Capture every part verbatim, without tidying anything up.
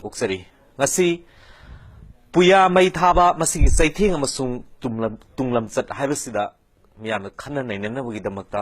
ꯄꯣꯛꯆꯔꯤ꯫ ꯉꯁꯤ ꯄꯨꯌꯥ ꯃꯩ ꯊꯥꯕ ꯃꯁꯤꯒꯤ ꯆꯩꯊꯦꯡ ꯑꯃꯁꯨꯡ ꯇꯨꯡꯂꯝ-, ꯇꯨꯡꯂꯝꯆꯠ ꯍꯥꯏꯕꯁꯤꯗ ꯃꯤꯌꯥꯝꯅ ꯈꯟꯅ ꯅꯩꯅꯅꯕꯒꯤꯗꯃꯛꯇ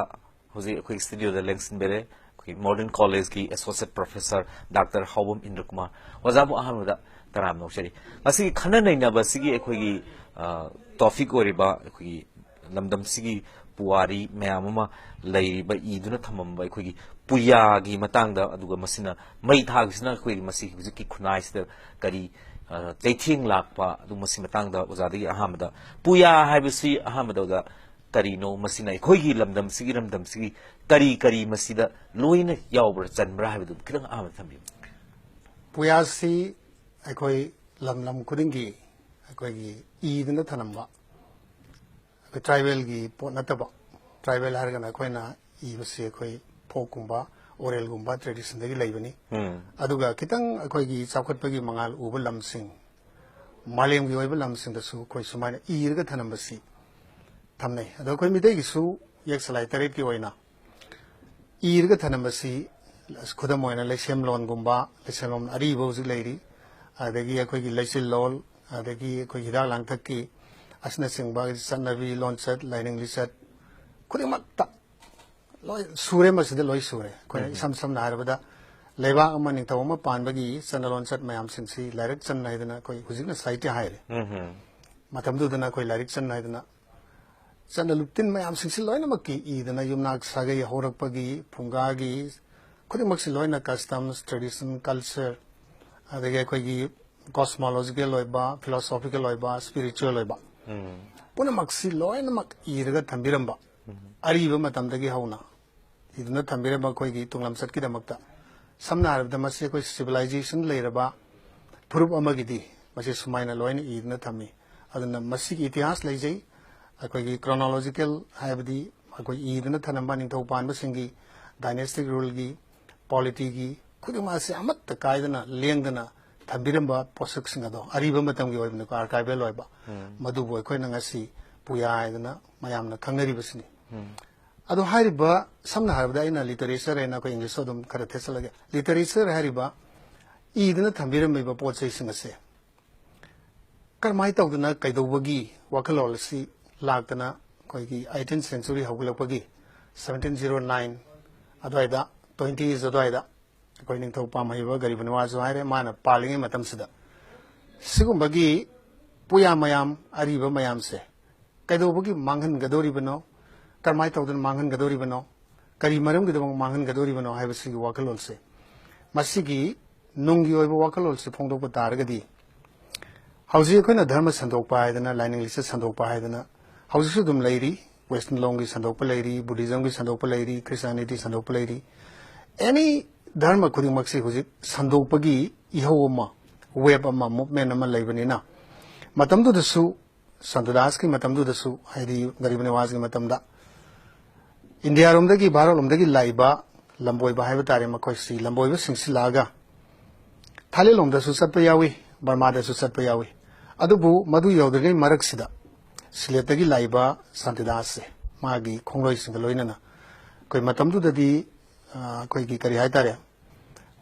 ꯍꯧꯖꯤꯛ ꯑꯩꯈꯣꯏꯒꯤ ꯁ꯭ꯇꯨꯗꯤꯑꯣꯗ ꯂꯦꯡꯁꯤꯟꯕꯤꯔꯦ ꯑꯩꯈꯣꯏꯒꯤ ꯃꯣꯗꯔꯟ ꯀꯣꯂꯦꯖꯀꯤ ꯑꯦꯁꯣꯁꯤꯌꯦꯠ ꯄ꯭ꯔꯣꯐꯦꯁꯔ ꯗꯥꯛꯇꯔ ꯍꯥꯎꯕꯝ ꯏꯟꯗ꯭ꯔꯀꯨꯃꯥꯔ꯫ ꯑꯣꯖꯥꯕꯨ ꯑꯍꯥꯟꯕꯗ ꯇꯔꯥꯝꯅ ꯑꯣꯛꯆꯔꯤ꯫ ꯉꯁꯤꯒꯤ ꯈꯟꯅ ꯅꯩꯅꯕꯁꯤꯒꯤ ꯑꯩꯈꯣꯏꯒꯤ, ꯑ, ꯇꯣꯄꯤꯛ ꯑꯣꯏꯔꯤꯕ ꯑꯩꯈꯣꯏꯒꯤ ꯂꯝꯗꯝꯁꯤꯒꯤ ꯄꯨꯋꯥꯔꯤ ꯃꯌꯥꯝ ꯑꯃ ꯂꯩꯔꯤꯕ, ꯏꯗꯨꯅ ꯊꯝꯃꯝꯕ ꯑꯩꯈꯣꯏꯒꯤ ꯄꯨꯌꯥꯒꯤ ꯃꯇꯥꯡꯗ, ꯑꯗꯨꯒ ꯃꯁꯤꯅ ꯃꯩ ꯊꯥꯈꯤꯕꯁꯤꯅ ꯑꯩꯈꯣꯏꯒꯤ ꯃꯁꯤ ꯍꯧꯖꯤꯛꯀꯤ ꯈꯨꯟꯅꯥꯏꯁꯤꯗ ꯀꯔꯤ, ꯑ, ꯆꯩꯊꯦꯡ ꯂꯥꯛꯄ, ꯑꯗꯨ ꯃꯁꯤ ꯃꯇꯥꯡꯗ ꯑꯣꯖꯥꯗꯒꯤ ꯑꯍꯥꯟꯕꯗ, ꯄꯨꯌꯥ ꯍꯥꯏꯕꯁꯤ ꯑꯍꯥꯟꯕꯗ ꯑꯣꯖꯥ ꯀꯔꯤꯅꯣ, ꯃꯁꯤꯅ ꯑꯩꯈꯣꯏꯒꯤ ꯂꯝꯗꯝꯁꯤꯒꯤ, ꯏꯔꯝꯗꯝꯁꯤꯒꯤ ꯀꯔꯤ ꯀꯔꯤ ꯃꯁꯤꯗ ꯂꯣꯏꯅ ꯌꯥꯎꯕ꯭ꯔꯥ, ꯆꯟꯕ꯭ꯔꯥ ꯍꯥꯏꯕꯗꯨ ꯈꯤꯇꯪ ꯑꯍꯥꯟꯕꯗ ꯊꯝꯕꯤꯌꯨ꯫ ꯄꯨꯌꯥꯁꯤ ꯑꯩꯈꯣꯏ ꯂꯝ ꯂꯝ ꯈꯨꯗꯤꯡꯒꯤ ꯑꯩꯈꯣꯏꯒꯤ ꯏꯗꯨꯅ ꯊꯅꯝꯕ, ꯑꯩꯈꯣꯏ ꯇ꯭ꯔꯥꯏꯕꯦꯜꯒꯤ ꯄꯣꯠ ꯅꯠꯇꯕ, ꯇ꯭ꯔꯥꯏꯕꯦꯜ ꯍꯥꯏꯔꯒꯅ ꯑꯩꯈꯣꯏꯅ ꯏꯕꯁꯤ ꯑꯩꯈꯣꯏ ꯐꯣꯛꯀꯨꯝꯕ, ꯑꯣꯔꯦꯜꯒꯨꯝꯕ ꯇ꯭ꯔꯦꯗꯤꯁꯟꯗꯒꯤ ꯂꯩꯕꯅꯤ꯫ ꯎꯝ꯫ ꯑꯗꯨꯒ ꯈꯤꯇꯪ ꯑꯩꯈꯣꯏꯒꯤ ꯆꯥꯎꯈꯠꯄꯒꯤ ꯃꯉꯥꯜ ꯎꯕ ꯂꯝꯁꯤꯡ, ꯃꯥꯂꯦꯝꯒꯤ ꯑꯣꯏꯕ ꯂꯝꯁꯤꯡꯗꯁꯨ ꯑꯩꯈꯣꯏ ꯁꯨꯃꯥꯏꯅ ꯏꯔꯒ ꯊꯅꯝꯕꯁꯤ ꯊꯝꯅꯩ꯫ ꯑꯗꯣ ꯑꯩꯈꯣꯏ ꯃꯤꯇꯩꯒꯤꯁꯨ ꯌꯦꯛ ꯁꯂꯥꯏ ꯇꯔꯦꯠꯀꯤ ꯑꯣꯏꯅ ꯏꯔꯒ ꯊꯅꯝꯕꯁꯤ, ꯈꯨꯗꯝ ꯑꯣꯏꯅ ꯂꯩꯁꯦꯝꯂꯣꯟꯒꯨꯝꯕ, ꯂꯩꯁꯦꯝꯂꯣꯟ ꯑꯔꯤꯕ ꯍꯧꯖꯤꯛ ꯂꯩꯔꯤ, ꯑꯗꯒꯤ ꯑꯩꯈꯣꯏꯒꯤ ꯂꯩꯆꯤꯜꯂꯣꯜ, ꯑꯗꯒꯤ ꯑꯩꯈꯣꯏꯒꯤ ꯍꯤꯗꯥꯛ ꯂꯥꯡꯊꯛꯀꯤ ꯑꯁꯤꯅꯆꯤꯡꯕ ꯆꯠꯅꯕꯤ ꯂꯣꯟꯆꯠ, ꯂꯥꯏꯅꯤꯡ ꯂꯤꯆꯠ ꯈꯨꯗꯤꯡꯃꯛꯇ ꯂꯣꯏ ꯁꯨꯔꯦ, ꯃꯁꯤꯗ ꯂꯣꯏ ꯁꯨꯔꯦ꯫ ꯑꯩꯈꯣꯏꯅ ꯎꯝ꯫ ꯏꯁꯝ ꯁꯝꯅ ꯍꯥꯏꯔꯕꯗ ꯂꯩꯕꯥꯛ ꯑꯃ ꯅꯤꯡꯊꯧ ꯑꯃ ꯄꯥꯟꯕꯒꯤ ꯆꯠꯅ ꯂꯣꯟꯆꯠ ꯃꯌꯥꯝꯁꯤꯡꯁꯤ ꯂꯥꯏꯔꯤꯛ ꯆꯟ ꯍꯥꯏꯗꯅ ꯑꯩꯈꯣꯏ ꯍꯧꯖꯤꯛꯅ ꯁꯥꯍꯤꯇ꯭ꯌ ꯍꯥꯏꯔꯦ꯫ ꯎꯝ꯫ ꯃꯇꯝꯗꯨꯗꯅ ꯑꯩꯈꯣꯏ ꯂꯥꯏꯔꯤꯛ ꯆꯟ ꯍꯥꯏꯗꯅ ꯆꯠꯅ ꯂꯨꯞꯇꯤꯟ ꯃꯌꯥꯝꯁꯤꯡꯁꯤ ꯂꯣꯏꯅꯃꯛꯀꯤ ꯏꯗꯅ ꯌꯨꯝꯅꯥꯛ ꯁꯥꯒꯩ ꯍꯧꯔꯛꯄꯒꯤ ꯐꯨꯡꯒꯥꯒꯤ ꯈꯨꯗꯤꯡꯃꯛꯁꯤ ꯂꯣꯏꯅ customs, tradition, culture, ꯑꯗꯒꯤ ꯑꯩꯈꯣꯏꯒꯤ cosmological ꯑꯣꯏꯕ, philosophical ꯑꯣꯏꯕ, spiritual ꯑꯣꯏꯕ ꯎꯝ꯫ ꯄꯨꯝꯅꯃꯛꯁꯤ ꯂꯣꯏꯅꯃꯛ ꯏꯔꯒ ꯊꯝꯕꯤꯔꯝꯕ ꯎꯝ꯫ ꯑꯔꯤꯕ ꯃꯇꯝꯗꯒꯤ ꯍꯧꯅ ꯏꯗꯨꯅ ꯊꯝꯕꯤꯔꯝꯕ ꯑꯩꯈꯣꯏꯒꯤ ꯇꯨꯡꯂꯝꯆꯠꯀꯤꯗꯃꯛꯇ꯫ ꯁꯝꯅ ꯍꯥꯏꯔꯕꯗ ꯃꯁꯤ ꯑꯩꯈꯣꯏ civilization ꯂꯩꯔꯕ ꯐꯨꯔꯨꯞ ꯑꯃꯒꯤꯗꯤ ꯃꯁꯤ ꯁꯨꯃꯥꯏꯅ ꯂꯣꯏꯅ ꯏꯗꯨꯅ ꯊꯝꯃꯤ꯫ ꯑꯗꯨꯅ ꯃꯁꯤꯒꯤ ꯏꯇꯤꯍꯥꯁ ꯂꯩꯖꯩ꯫ ꯑꯩꯈꯣꯏꯒꯤ chronological ꯍꯥꯏꯕꯗꯤ ꯑꯩꯈꯣꯏ ꯏꯗꯨꯅ ꯊꯝꯂꯝꯕ ꯅꯤꯡꯊꯧ ꯄꯥꯟꯕꯁꯤꯡꯒꯤ ꯗꯥꯏꯅꯦꯁꯇꯤꯛ ꯔꯨꯜꯒꯤ, ꯄꯣꯂꯤꯇꯤꯒꯤ ꯈꯨꯗꯤꯡꯃꯛ ꯑꯁꯤ ꯑꯃꯠꯇ ꯀꯥꯏꯗꯅ ꯂꯦꯡꯗꯅ ꯊꯝꯕꯤꯔꯝꯕ ꯄꯣꯠꯁꯛꯁꯤꯡ ꯑꯗꯣ ꯑꯔꯤꯕ ꯃꯇꯝꯒꯤ ꯑꯣꯏꯕꯅꯤꯀꯣ, ꯑꯥꯔꯀꯥꯏꯚꯦꯜ ꯑꯣꯏꯕ, ꯃꯗꯨꯕꯨ ꯑꯩꯈꯣꯏꯅ ꯉꯁꯤ ꯄꯨꯌꯥ ꯍꯥꯏꯗꯅ ꯃꯌꯥꯝꯅ ꯈꯪꯅꯔꯤꯕꯁꯤꯅꯤ꯫ ꯑꯗꯣ ꯍꯥꯏꯔꯤꯕ, ꯁꯝꯅ ꯍꯥꯏꯔꯕꯗ ꯑꯩꯅ ꯂꯤꯇꯔꯦꯆꯔ ꯍꯥꯏꯅ ꯑꯩꯈꯣꯏ ꯏꯪꯂꯤꯁꯇ ꯑꯗꯨꯝ ꯈꯔ ꯊꯦꯠꯆꯜꯂꯒꯦ, ꯂꯤꯇꯔꯦꯆꯔ ꯍꯥꯏꯔꯤꯕ ꯏꯗꯨꯅ ꯊꯝꯕꯤꯔꯝꯃꯤꯕ ꯄꯣꯠ ꯆꯩꯁꯤꯡ ꯑꯁꯦ ꯀꯔꯝꯍꯥꯏꯅ ꯇꯧꯗꯅ ꯀꯩꯗꯧꯕꯒꯤ ꯋꯥꯈꯜꯂꯣꯟ ꯑꯁꯤ ꯂꯥꯛꯇꯅ ꯑꯩꯈꯣꯏꯒꯤ ꯑꯩꯇꯤꯟ ꯁꯦꯟꯆꯨꯔꯤ ꯍꯧꯒꯠꯂꯛꯄꯒꯤ, ꯁꯕꯦꯟꯇꯤꯟ ꯖꯤꯔꯣ ꯅꯥꯏꯟ ꯑꯗꯨꯋꯥꯏꯗ, ꯇ꯭ꯋꯦꯟꯇꯤꯁ ꯑꯗꯨꯋꯥꯏꯗ ꯑꯩꯈꯣꯏ ꯅꯤꯡꯊꯧ ꯄꯥꯝꯍꯩꯕ ꯒꯔꯤꯕ ꯅꯋꯥꯖꯁꯨ ꯍꯥꯏꯔꯦ, ꯃꯥꯅ ꯄꯥꯜꯂꯤꯉꯩ ꯃꯇꯝꯁꯤꯗ ꯁꯤꯒꯨꯝꯕꯒꯤ ꯄꯨꯌꯥ ꯃꯌꯥꯝ, ꯑꯔꯤꯕ ꯃꯌꯥꯝꯁꯦ ꯀꯩꯗꯧꯕꯒꯤ ꯃꯥꯡꯍꯟꯒꯗꯧꯔꯤꯕꯅꯣ, ꯀꯔꯝꯍꯥꯏꯅ ꯇꯧꯗꯅ ꯃꯥꯡꯍꯟꯒꯗꯧꯔꯤꯕꯅꯣ, ꯀꯔꯤ ꯃꯔꯝꯒꯤꯗꯃꯛ ꯃꯥꯡꯍꯟꯒꯗꯧꯔꯤꯕꯅꯣ ꯍꯥꯏꯕꯁꯤꯒꯤ ꯋꯥꯈꯜꯂꯣꯟꯁꯦ, ꯃꯁꯤꯒꯤ ꯅꯨꯡꯒꯤ ꯑꯣꯏꯕ ꯋꯥꯈꯜꯂꯣꯟꯁꯦ ꯐꯣꯡꯗꯣꯛꯄ ꯇꯥꯔꯒꯗꯤ, ꯍꯧꯖꯤꯛ ꯑꯩꯈꯣꯏꯅ ꯙꯔꯃ ꯁꯟꯗꯣꯛꯄ ꯍꯥꯏꯗꯅ, ꯂꯥꯏꯅꯤꯡ ꯂꯤꯆꯠ ꯁꯟꯗꯣꯛꯄ ꯍꯥꯏꯗꯅ ꯍꯧꯖꯤꯛꯁꯨ ꯑꯗꯨꯝ ꯂꯩꯔꯤ꯫ ꯋꯦꯁꯇꯔꯟ ꯂꯣꯝꯒꯤ ꯁꯟꯗꯣꯛꯄ ꯂꯩꯔꯤ, ꯕꯨꯙꯤꯖꯝꯒꯤ ꯁꯟꯗꯣꯛꯄ ꯂꯩꯔꯤ, ꯈ꯭ꯔꯤꯁꯇꯥꯅꯤꯇꯤ ꯁꯟꯗꯣꯛꯄ ꯂꯩꯔꯤ꯫ ꯑꯦꯅꯤ ꯙꯔꯃ ꯈꯨꯗꯤꯡꯃꯛꯁꯤ ꯍꯧꯖꯤꯛ ꯁꯟꯗꯣꯛꯄꯒꯤ ꯏꯍꯧ ꯑꯃ, ꯋꯦꯕ ꯑꯃ, ꯃꯨꯚꯃꯦꯟ ꯑꯃ ꯂꯩꯕꯅꯤꯅ, ꯃꯇꯝꯗꯨꯗꯁꯨ, ꯁꯥꯟꯇꯤꯗꯥꯁꯀꯤ ꯃꯇꯝꯗꯨꯗꯁꯨ, ꯍꯥꯏꯗꯤ ꯒꯔꯤꯕ ꯅꯋꯥꯖꯒꯤ ꯃꯇꯝꯗ, ꯏꯟꯗꯤꯌꯥꯔꯣꯝꯗꯒꯤ, ꯚꯥꯔꯠꯂꯣꯝꯗꯒꯤ ꯂꯥꯛꯏꯕ ꯂꯝꯕꯣꯏꯕ ꯍꯥꯏꯕ ꯇꯥꯔꯦ, ꯃꯈꯣꯏꯁꯤ ꯂꯝꯕꯣꯏꯕꯁꯤꯡꯁꯤ ꯂꯥꯛꯑꯒ ꯊꯥꯏꯂꯦꯟꯂꯣꯝꯗꯁꯨ ꯆꯠꯄ ꯌꯥꯎꯏ, ꯕꯔꯃꯥꯗꯁꯨ ꯆꯠꯄ ꯌꯥꯎꯏ꯫ ꯑꯗꯨꯕꯨ ꯃꯗꯨ ꯌꯧꯗ꯭ꯔꯤꯉꯩ ꯃꯔꯛꯁꯤꯗ ꯁꯤꯂꯦꯠꯇꯒꯤ ꯂꯥꯛꯏꯕ ꯁꯥꯟꯇꯤꯗꯥꯁꯁꯦ ꯃꯥꯒꯤ ꯈꯣꯡꯂꯣꯏꯁꯤꯡꯒ ꯂꯣꯏꯅꯅ, ꯑꯩꯈꯣꯏ ꯃꯇꯝꯗꯨꯗꯗꯤ, ꯑ, ꯑꯩꯈꯣꯏꯒꯤ ꯀꯔꯤ ꯍꯥꯏꯇꯥꯔꯦ,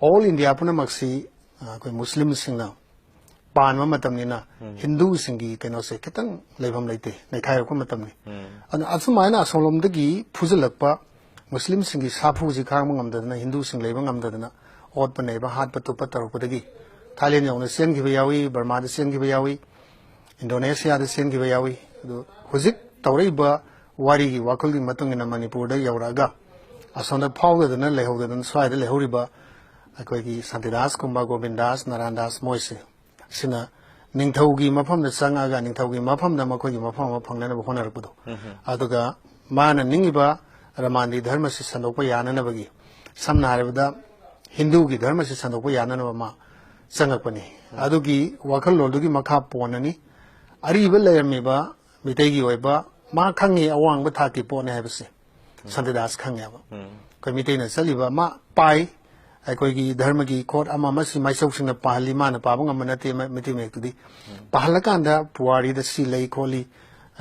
ꯑꯣꯜ ꯏꯟꯗꯤꯌꯥ ꯄꯨꯝꯅꯃꯛꯁꯤ, ꯑ, ꯑꯩꯈꯣꯏ ꯃꯨꯁꯂꯤꯝꯁꯤꯡꯅ ꯄꯥꯟꯕ ꯃꯇꯝꯅꯤꯅ, ꯍꯤꯟꯗꯨꯁꯤꯡꯒꯤ ꯀꯩꯅꯣꯁꯦ ꯈꯤꯇꯪ ꯂꯩꯐꯝ ꯂꯩꯇꯦ, ꯅꯩꯈꯥꯏꯔꯛꯄ ꯃꯇꯝꯅꯤ꯫ ꯑꯗꯨꯅ ꯑꯁꯨꯃꯥꯏꯅ ꯑꯁꯣꯝꯂꯣꯝꯗꯒꯤ ꯐꯨꯖꯤꯜꯂꯛꯄ ꯃꯨꯁꯂꯤꯝꯁꯤꯡꯒꯤ ꯁꯥꯐꯨꯁꯤ ꯈꯥꯡꯕ ꯉꯝꯗꯗꯅ, ꯍꯤꯟꯗꯨꯁꯤꯡ ꯂꯩꯕ ꯉꯝꯗꯗꯅ, ꯑꯣꯠꯄ ꯅꯩꯕ, ꯍꯥꯠꯄ ꯇꯨꯞꯄ ꯇꯧꯔꯛꯄꯗꯒꯤ ꯊꯥꯏꯂꯦꯟ ꯌꯧꯅ ꯆꯦꯟꯈꯤꯕ ꯌꯥꯎꯏ, ꯕꯔꯃꯥꯗ ꯆꯦꯟꯈꯤꯕ ꯌꯥꯎꯏ, ꯏꯟꯗꯣꯅꯦꯁꯤꯌꯥꯗ ꯆꯦꯟꯈꯤꯕ ꯌꯥꯎꯏ꯫ ꯑꯗꯨ ꯍꯧꯖꯤꯛ ꯇꯧꯔꯛꯏꯕ ꯋꯥꯔꯤꯒꯤ ꯋꯥꯈꯜꯒꯤ ꯃꯇꯨꯡ ꯏꯟꯅ ꯃꯅꯤꯄꯨꯔꯗ ꯌꯧꯔꯛꯑꯒ ꯑꯁꯣꯝꯗ ꯐꯥꯎꯗꯗꯅ ꯂꯩꯍꯧꯗꯗꯅ ꯁ꯭ꯋꯥꯏꯗ ꯂꯩꯍꯧꯔꯤꯕ ꯑꯩꯈꯣꯏꯒꯤ ꯁꯥꯟꯇꯤꯗꯥꯁꯀꯨꯝꯕ, ꯒꯣꯕꯤꯟꯗꯥꯁ, ꯅꯥꯔꯥꯟꯗꯥꯁ ꯃꯣꯏꯁꯦ, ꯁꯤꯅ ꯅꯤꯡꯊꯧꯒꯤ ꯃꯐꯝꯗ ꯆꯪꯉꯛꯑꯒ ꯅꯤꯡꯊꯧꯒꯤ ꯃꯐꯝꯗ ꯃꯈꯣꯏꯒꯤ ꯃꯐꯝ ꯑꯃ ꯐꯪꯅꯅꯕ ꯍꯣꯠꯅꯔꯛꯄꯗꯣ꯫ ꯑꯗꯨꯒ ꯃꯥꯅ ꯅꯤꯡꯉꯤꯕ ꯔꯃꯥꯟꯗꯤ ꯙꯔꯃꯁꯤ ꯁꯟꯗꯣꯛꯄ ꯌꯥꯅꯅꯕꯒꯤ, ꯁꯝꯅ ꯍꯥꯏꯔꯕꯗ ꯍꯤꯟꯗꯨꯒꯤ ꯙꯔꯃꯁꯤ ꯁꯟꯗꯣꯛꯄ ꯌꯥꯅꯅꯕ ꯃꯥ ꯆꯪꯉꯛꯄꯅꯤ꯫ ꯑꯗꯨꯒꯤ ꯋꯥꯈꯜꯂꯣꯟꯗꯨꯒꯤ ꯃꯈꯥ ꯄꯣꯟꯅꯅꯤ ꯑꯔꯤꯕ ꯂꯩꯔꯝꯃꯤꯕ ꯃꯤꯇꯩꯒꯤ ꯑꯣꯏꯕ, ꯃꯥ ꯈꯪꯉꯤ ꯑꯋꯥꯡꯕ ꯊꯥꯛꯀꯤ ꯄꯣꯠꯅꯤ ꯍꯥꯏꯕꯁꯦ ꯁꯥꯟꯇꯤꯗꯥꯁ ꯈꯪꯉꯦꯕ꯫ ꯑꯩꯈꯣꯏ ꯃꯤꯇꯩꯅ ꯆꯠꯂꯤꯕ ꯑꯃ ꯄꯥꯏ, ꯑꯩꯈꯣꯏꯒꯤ ꯙꯔꯃꯒꯤ ꯈꯣꯠ ꯑꯃ ꯑꯃꯁꯤ ꯃꯥꯏꯆꯧꯁꯤꯡꯅ ꯄꯥꯍꯜꯂꯤ, ꯃꯥꯅ ꯄꯥꯕ ꯉꯝꯕ ꯅꯠꯇꯦ ꯃ-, ꯃꯩꯇꯩ ꯃꯌꯦꯛꯇꯨꯗꯤ꯫ ꯄꯥꯍꯜꯂꯀꯥꯟꯗ ꯄꯨꯋꯥꯔꯤꯗ ꯁꯤ ꯂꯩ ꯈꯣꯠꯂꯤ,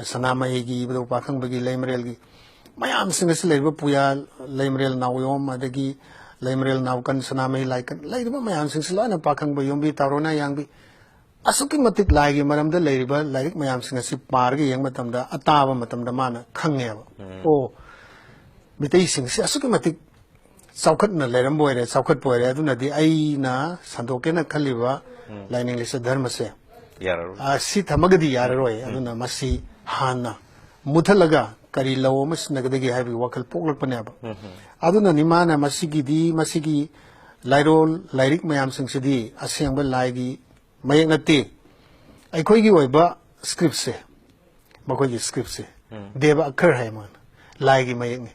ꯁꯅꯥꯃꯍꯤꯒꯤ, ꯏꯕꯨꯙꯧ ꯄꯥꯈꯪꯕꯒꯤ, ꯂꯩꯃꯔꯦꯜꯒꯤ ꯃꯌꯥꯝꯁꯤꯡ ꯑꯁꯤ ꯂꯩꯔꯤꯕ ꯄꯨꯌꯥ, ꯂꯩꯃꯔꯦꯜ ꯅꯥꯎꯌꯣꯝ, ꯑꯗꯒꯤ ꯂꯩꯃꯔꯦꯜ ꯅꯥꯎꯀꯟ, ꯁꯅꯥꯃꯍꯤ ꯂꯥꯏꯀꯟ, ꯂꯩꯔꯤꯕ ꯃꯌꯥꯝꯁꯤꯡꯁꯤ ꯂꯣꯏꯅ ꯄꯥꯈꯪꯕ ꯌꯣꯝꯕꯤ, ꯇꯥꯔꯣꯅꯥ ꯌꯥꯡꯕꯤ, ꯑꯁꯨꯛꯀꯤ ꯃꯇꯤꯛ ꯂꯥꯏꯒꯤ ꯃꯔꯝꯗ ꯂꯩꯔꯤꯕ ꯂꯥꯏꯔꯤꯛ ꯃꯌꯥꯝꯁꯤꯡ ꯑꯁꯤ ꯄꯥꯔꯒ ꯌꯦꯡꯕ ꯃꯇꯝꯗ, ꯑꯇꯥꯕ ꯃꯇꯝꯗ ꯃꯥꯅ ꯈꯪꯉꯦꯕ꯫ ꯑꯣ, ꯃꯤꯇꯩꯁꯤꯡꯁꯤ ꯑꯁꯨꯛꯀꯤ ꯃꯇꯤꯛ ꯆꯥꯎꯈꯠꯅ ꯂꯩꯔꯝꯕ ꯑꯣꯏꯔꯦ, ꯆꯥꯎꯈꯠꯄ ꯑꯣꯏꯔꯦ꯫ ꯑꯗꯨꯅꯗꯤ ꯑꯩꯅ ꯁꯟꯗꯣꯛꯀꯦꯅ ꯈꯜꯂꯤꯕ ꯂꯥꯏꯅꯤꯡ ꯂꯤꯆꯠ ꯙꯔꯃꯁꯦ, ꯌꯥꯔꯔꯣꯏ꯫ ꯑ, ꯁꯤ ꯊꯝꯃꯒꯗꯤ ꯌꯥꯔꯔꯣꯏ꯫ ꯑꯗꯨꯅ ꯃꯁꯤ ꯍꯥꯟꯅ ꯃꯨꯊꯠꯂꯒ ꯀꯔꯤ ꯂꯧ ꯑꯃ ꯁꯤꯖꯤꯟꯅꯒꯗꯒꯦ ꯍꯥꯏꯕꯒꯤ ꯋꯥꯈꯜ ꯄꯣꯛꯂꯛꯄꯅꯦꯕ꯫ ꯑꯗꯨꯅꯅꯤ ꯃꯥꯅ ꯃꯁꯤꯒꯤꯗꯤ, ꯃꯁꯤꯒꯤ ꯂꯥꯏꯔꯣꯜ ꯂꯥꯏꯔꯤꯛ ꯃꯌꯥꯝꯁꯤꯡꯁꯤꯗꯤ ꯑꯁꯦꯡꯕ ꯂꯥꯏꯒꯤ ꯃꯌꯦꯛ ꯅꯠꯇꯦ꯫ ꯑꯩꯈꯣꯏꯒꯤ ꯑꯣꯏꯕ scriptꯁꯦ, ꯃꯈꯣꯏꯒꯤ scriptꯁꯦ, ꯗꯦꯕ ꯑꯛꯈꯔ ꯍꯥꯏ ꯃꯥꯅ, ꯂꯥꯏꯒꯤ ꯃꯌꯦꯛꯅꯤ꯫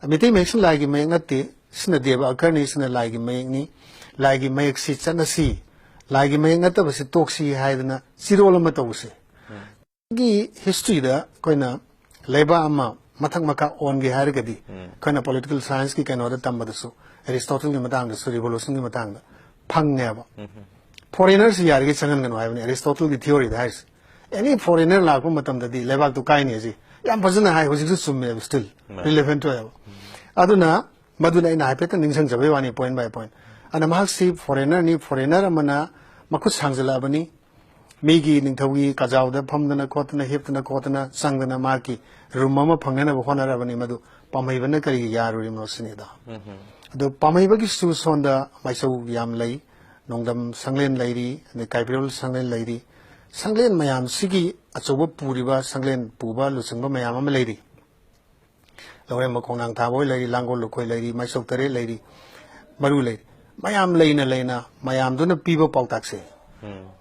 ꯃꯤꯇꯩ ꯃꯌꯦꯛꯁꯤ ꯂꯥꯏꯒꯤ ꯃꯌꯦꯛ ꯅꯠꯇꯦ, ꯁꯤꯅ ꯗꯦꯕ ꯑꯛꯈꯔꯅꯤ, ꯁꯤꯅ ꯂꯥꯏꯒꯤ ꯃꯌꯦꯛꯅꯤ, ꯂꯥꯏꯒꯤ ꯃꯌꯦꯛꯁꯤ ꯆꯠꯅꯁꯤ, ꯂꯥꯏꯒꯤ ꯃꯌꯦꯛ ꯅꯠꯇꯕꯁꯤ ꯇꯣꯛꯁꯤ ꯍꯥꯏꯗꯅ ꯆꯤꯔꯣꯜ ꯑꯃ ꯇꯧꯕꯁꯦ꯫ ꯒꯤ historyꯗ ꯑꯩꯈꯣꯏꯅ ꯂꯩꯕꯥꯛ ꯑꯃ ꯃꯊꯛ ꯃꯈꯥ ꯑꯣꯟꯒꯦ ꯍꯥꯏꯔꯒꯗꯤ, ꯑꯩꯈꯣꯏꯅ political scienceꯀꯤ ꯀꯩꯅꯣꯗ ꯇꯝꯕꯗꯁꯨ Aristotleꯒꯤ ꯃꯇꯥꯡꯗꯁꯨ, revolutionꯒꯤ ꯃꯇꯥꯡꯗ ꯐꯪꯉꯦꯕ꯫ Foreignerꯁꯤ ꯌꯥꯔꯤꯈꯩ ꯆꯪꯍꯟꯒꯅꯨ ꯍꯥꯏꯕꯅꯤ Aristotleꯒꯤ theoryꯗ ꯍꯥꯏꯔꯤꯁꯦ꯫ Any foreigner ꯂꯥꯛꯄ ꯃꯇꯝꯗꯗꯤ ꯂꯩꯕꯥꯛꯇꯨ ꯀꯥꯏꯅꯤ ꯍꯥꯏꯁꯤ ꯌꯥꯝ ꯐꯖꯅ ꯍꯥꯏ, ꯍꯧꯖꯤꯛꯁꯨ ꯆꯨꯝꯃꯦꯕ, still relevant ꯑꯣꯏꯌꯦꯕ꯫ ꯑꯗꯨꯅ ꯃꯗꯨꯅ ꯑꯩꯅ ꯍꯥꯏꯐꯦꯠꯇꯪ ꯅꯤꯡꯁꯤꯡꯖꯕꯩ ꯋꯥꯅꯤ, point by point꯫ ꯑꯗꯨꯅ ꯃꯍꯥꯛꯁꯤ foreignerꯅꯤ, foreigner ꯑꯃꯅ ꯃꯈꯨꯠ ꯁꯥꯡꯖꯜꯂꯛꯑꯕꯅꯤ, ꯃꯤꯒꯤ ꯅꯤꯡꯊꯧꯒꯤ ꯀꯥꯖꯥꯎꯗ ꯐꯝꯗꯅ ꯈꯣꯠꯇꯅ, ꯍꯤꯞꯇꯅ ꯈꯣꯠꯇꯅ, ꯆꯪꯗꯅ ꯃꯍꯥꯛꯀꯤ room ꯑꯃ ꯐꯪꯅꯅꯕ ꯍꯣꯠꯅꯔꯕꯅꯤ꯫ ꯃꯗꯨ ꯄꯥꯝꯍꯩꯕꯅ ꯀꯔꯤꯒꯤ ꯌꯥꯔꯨꯔꯤꯕꯅꯣ ꯁꯤꯅꯤꯗ꯫ ꯑꯗꯣ ꯄꯥꯝꯍꯩꯕꯒꯤꯁꯨ ꯁꯣꯝꯗ ꯃꯥꯏꯆꯧ ꯌꯥꯝ ꯂꯩ, ꯅꯣꯡꯗꯝ ꯁꯪꯂꯦꯟ ꯂꯩꯔꯤ, ꯑꯗꯩ ꯀꯥꯏꯕꯤꯔꯣꯜ ꯁꯪꯂꯦꯟ ꯂꯩꯔꯤ꯫ ꯁꯪꯂꯦꯟ ꯃꯌꯥꯝꯁꯤꯒꯤ ꯑꯆꯧꯕ ꯄꯨꯔꯤꯕ ꯁꯪꯂꯦꯟ ꯄꯨꯕ ꯂꯨꯆꯤꯡꯕ ꯃꯌꯥꯝ ꯑꯃ ꯂꯩꯔꯤ꯫ ꯂꯧꯔꯦꯝꯕ ꯈꯣꯡꯅꯥꯡ ꯊꯥꯕ ꯍꯣꯏ ꯂꯩꯔꯤ, ꯂꯥꯡꯒꯣꯜ ꯂꯨꯈꯣꯏ ꯂꯩꯔꯤ, ꯃꯥꯏꯆꯧ ꯇꯔꯦꯠ ꯂꯩꯔꯤ, ꯃꯔꯨ ꯂꯩꯔꯤ꯫ ꯃꯌꯥꯝ ꯂꯩꯅ ꯂꯩꯅ ꯃꯌꯥꯝꯗꯨꯅ ꯄꯤꯕ ꯄꯥꯎꯇꯥꯛꯁꯦ,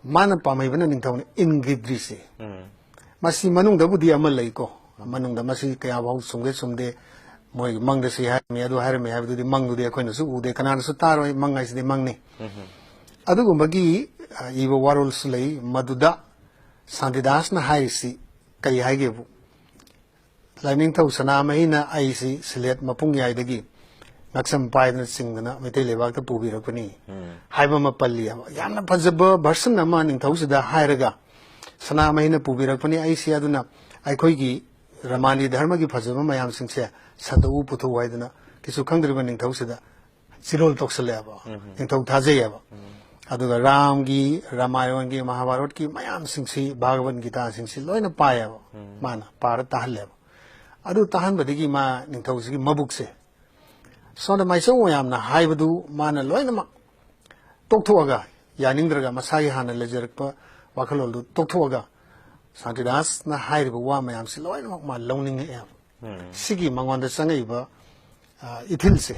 ꯃꯥꯅ ꯄꯥꯝꯍꯩꯕꯅ ꯅꯤꯡꯊꯧꯅ ꯏꯟꯈꯤꯗ꯭ꯔꯤꯁꯦ꯫ ꯃꯁꯤ ꯃꯅꯨꯡꯗꯕꯨꯗꯤ ꯑꯃ ꯂꯩꯀꯣ, ꯃꯅꯨꯡꯗ ꯃꯁꯤ ꯀꯌꯥꯐꯥꯎ ꯆꯨꯝꯒꯦ ꯆꯨꯝꯗꯦ, ꯃꯣꯏꯒꯤ ꯃꯪꯗ ꯁꯤ ꯍꯥꯏꯔꯝꯃꯤ, ꯑꯗꯨ ꯍꯥꯏꯔꯝꯃꯤ ꯍꯥꯏꯕꯗꯨꯗꯤ ꯃꯪꯗꯨꯗꯤ ꯑꯩꯈꯣꯏꯅꯁꯨ ꯎꯗꯦ, ꯀꯅꯥꯅꯁꯨ ꯇꯥꯔꯣꯏ, ꯃꯪ ꯍꯥꯏꯁꯤꯗꯤ ꯃꯪꯅꯤ꯫ ꯑꯗꯨꯒꯨꯝꯕꯒꯤ, ꯑ, ꯏꯕ ꯋꯥꯔꯣꯜꯁꯨ ꯂꯩ꯫ ꯃꯗꯨꯗ ꯁꯥꯟꯇꯤꯗꯥꯁꯅ ꯍꯥꯏꯔꯤꯁꯤ ꯀꯔꯤ ꯍꯥꯏꯒꯦꯕꯨ, ꯂꯥꯏꯅꯤꯡꯊꯧ ꯁꯅꯥꯃꯍꯤꯅ ꯑꯩꯁꯤ ꯁꯤꯂꯦꯠ ꯃꯄꯨꯡ ꯌꯥꯏꯗꯒꯤ ꯉꯛꯁꯝ ꯄꯥꯏꯗꯅ ꯆꯤꯡꯗꯅ ꯃꯩꯇꯩ ꯂꯩꯕꯥꯛꯇ ꯄꯨꯕꯤꯔꯛꯄꯅꯤ ꯍꯥꯏꯕ ꯑꯃ ꯄꯜꯂꯤꯑꯕ꯫ ꯌꯥꯝꯅ ꯐꯖꯕ version ꯑꯃ ꯅꯤꯡꯊꯧꯁꯤꯗ ꯍꯥꯏꯔꯒ, "ꯁꯅꯥꯃꯍꯤꯅ ꯄꯨꯕꯤꯔꯛꯄꯅꯤ ꯑꯩꯁꯤ, ꯑꯗꯨꯅ ꯑꯩꯈꯣꯏꯒꯤ ꯔꯃꯥꯅꯤ ꯙꯔꯃꯒꯤ ꯐꯖꯕ ꯃꯌꯥꯝꯁꯤꯡꯁꯦ ꯁꯟꯗꯣꯛꯎ ꯄꯨꯊꯣꯛꯎ" ꯍꯥꯏꯗꯅ ꯀꯩꯁꯨ ꯈꯪꯗ꯭ꯔꯤꯕ ꯅꯤꯡꯊꯧꯁꯤꯗ ꯆꯤꯔꯣꯜ ꯇꯧꯁꯜꯂꯦꯕ꯫ ꯅꯤꯡꯊꯧ ꯊꯥꯖꯩꯌꯦꯕ꯫ ꯑꯗꯨꯒ ꯔꯥꯝꯒꯤ, ꯔꯥꯃꯥꯌꯣꯟꯒꯤ, ꯃꯍꯥꯚꯥꯔꯠꯀꯤ ꯃꯌꯥꯝꯁꯤꯡꯁꯤ, ꯚꯥꯒꯕꯠ ꯒꯤꯇꯥꯁꯤꯡꯁꯤ ꯂꯣꯏꯅ ꯄꯥꯏꯌꯦꯕ꯫ ꯃꯥꯅ ꯄꯥꯔ ꯇꯥꯍꯜꯂꯦꯕ꯫ ꯑꯗꯨ ꯇꯥꯍꯟꯕꯗꯒꯤ ꯃꯥ ꯅꯤꯡꯊꯧꯁꯤꯒꯤ ꯃꯕꯨꯛꯁꯦ ꯁꯣꯝꯗ ꯃꯥꯏꯆꯧ ꯃꯌꯥꯝꯅ ꯍꯥꯏꯕꯗꯨ ꯃꯥꯅ ꯂꯣꯏꯅꯃꯛ ꯇꯣꯛꯊꯣꯛꯑꯒ, ꯌꯥꯅꯤꯡꯗ꯭ꯔꯒ ꯃꯁꯥꯒꯤ ꯍꯥꯟꯅ ꯂꯩꯖꯔꯛꯄ ꯋꯥꯈꯜꯂꯣꯟꯗꯨ ꯇꯣꯛꯊꯣꯛꯑꯒ, ꯁꯥꯟꯇꯤꯗꯥꯁꯅ ꯍꯥꯏꯔꯤꯕ ꯋꯥ ꯃꯌꯥꯝꯁꯤ ꯂꯣꯏꯅꯃꯛ ꯃꯥ ꯂꯧꯅꯤꯡꯉꯛꯑꯦꯕ꯫ ꯁꯤꯒꯤ ꯃꯉꯣꯟꯗ ꯆꯪꯉꯛꯏꯕ, ꯑ, ꯏꯊꯤꯜꯁꯦ,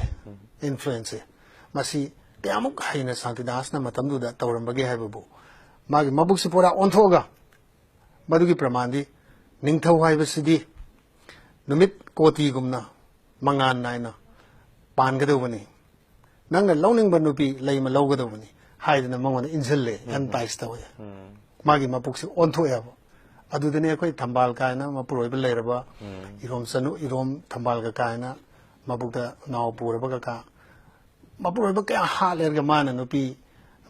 influenceꯁꯦ, ꯃꯁꯤ ꯀꯌꯥꯃꯨꯛ ꯍꯩꯅ ꯁꯥꯟꯇꯤꯗꯥꯁꯅ ꯃꯇꯝꯗꯨꯗ ꯇꯧꯔꯝꯕꯒꯦ ꯍꯥꯏꯕꯕꯨ, ꯃꯥꯒꯤ ꯃꯕꯨꯛꯁꯤ ꯄꯨꯔꯥ ꯑꯣꯟꯊꯣꯛꯑꯒ, ꯃꯗꯨꯒꯤ ꯄ꯭ꯔꯃꯥꯟꯗꯤ, ꯅꯤꯡꯊꯧ ꯍꯥꯏꯕꯁꯤꯗꯤ ꯅꯨꯃꯤꯠ ꯀꯣꯇꯤꯒꯨꯝꯅ ꯃꯉꯥꯜ ꯅꯥꯏꯅ ꯄꯥꯟꯒꯗꯧꯕꯅꯤ, ꯅꯪꯅ ꯂꯧꯅꯤꯡꯕ ꯅꯨꯄꯤ ꯂꯩꯃ ꯂꯧꯒꯗꯧꯕꯅꯤ ꯍꯥꯏꯗꯅ ꯃꯉꯣꯟꯗ ꯏꯟꯁꯤꯜꯂꯦ, entice ꯇꯧꯋꯦ꯫ ꯃꯥꯒꯤ ꯃꯄꯨꯛꯁꯦ ꯑꯣꯟꯊꯣꯛꯑꯦꯕ꯫ ꯑꯗꯨꯗꯅꯦ ꯑꯩꯈꯣꯏ ꯊꯝꯕꯥꯜ ꯀꯥꯏꯅ ꯃꯄꯨꯔꯣꯏꯕ ꯂꯩꯔꯕ, ꯏꯔꯣꯝ ꯆꯅꯨ, ꯏꯔꯣꯝ ꯊꯝꯕꯥꯜꯒ ꯀꯥꯏꯅ ꯃꯕꯨꯛꯇ ꯅꯥꯎ ꯄꯨꯔꯕ ꯀꯀꯥ, ꯃꯄꯨꯔꯣꯏꯕ ꯀꯌꯥ ꯍꯥꯠꯂꯦꯔꯒ ꯃꯥꯅ ꯅꯨꯄꯤ,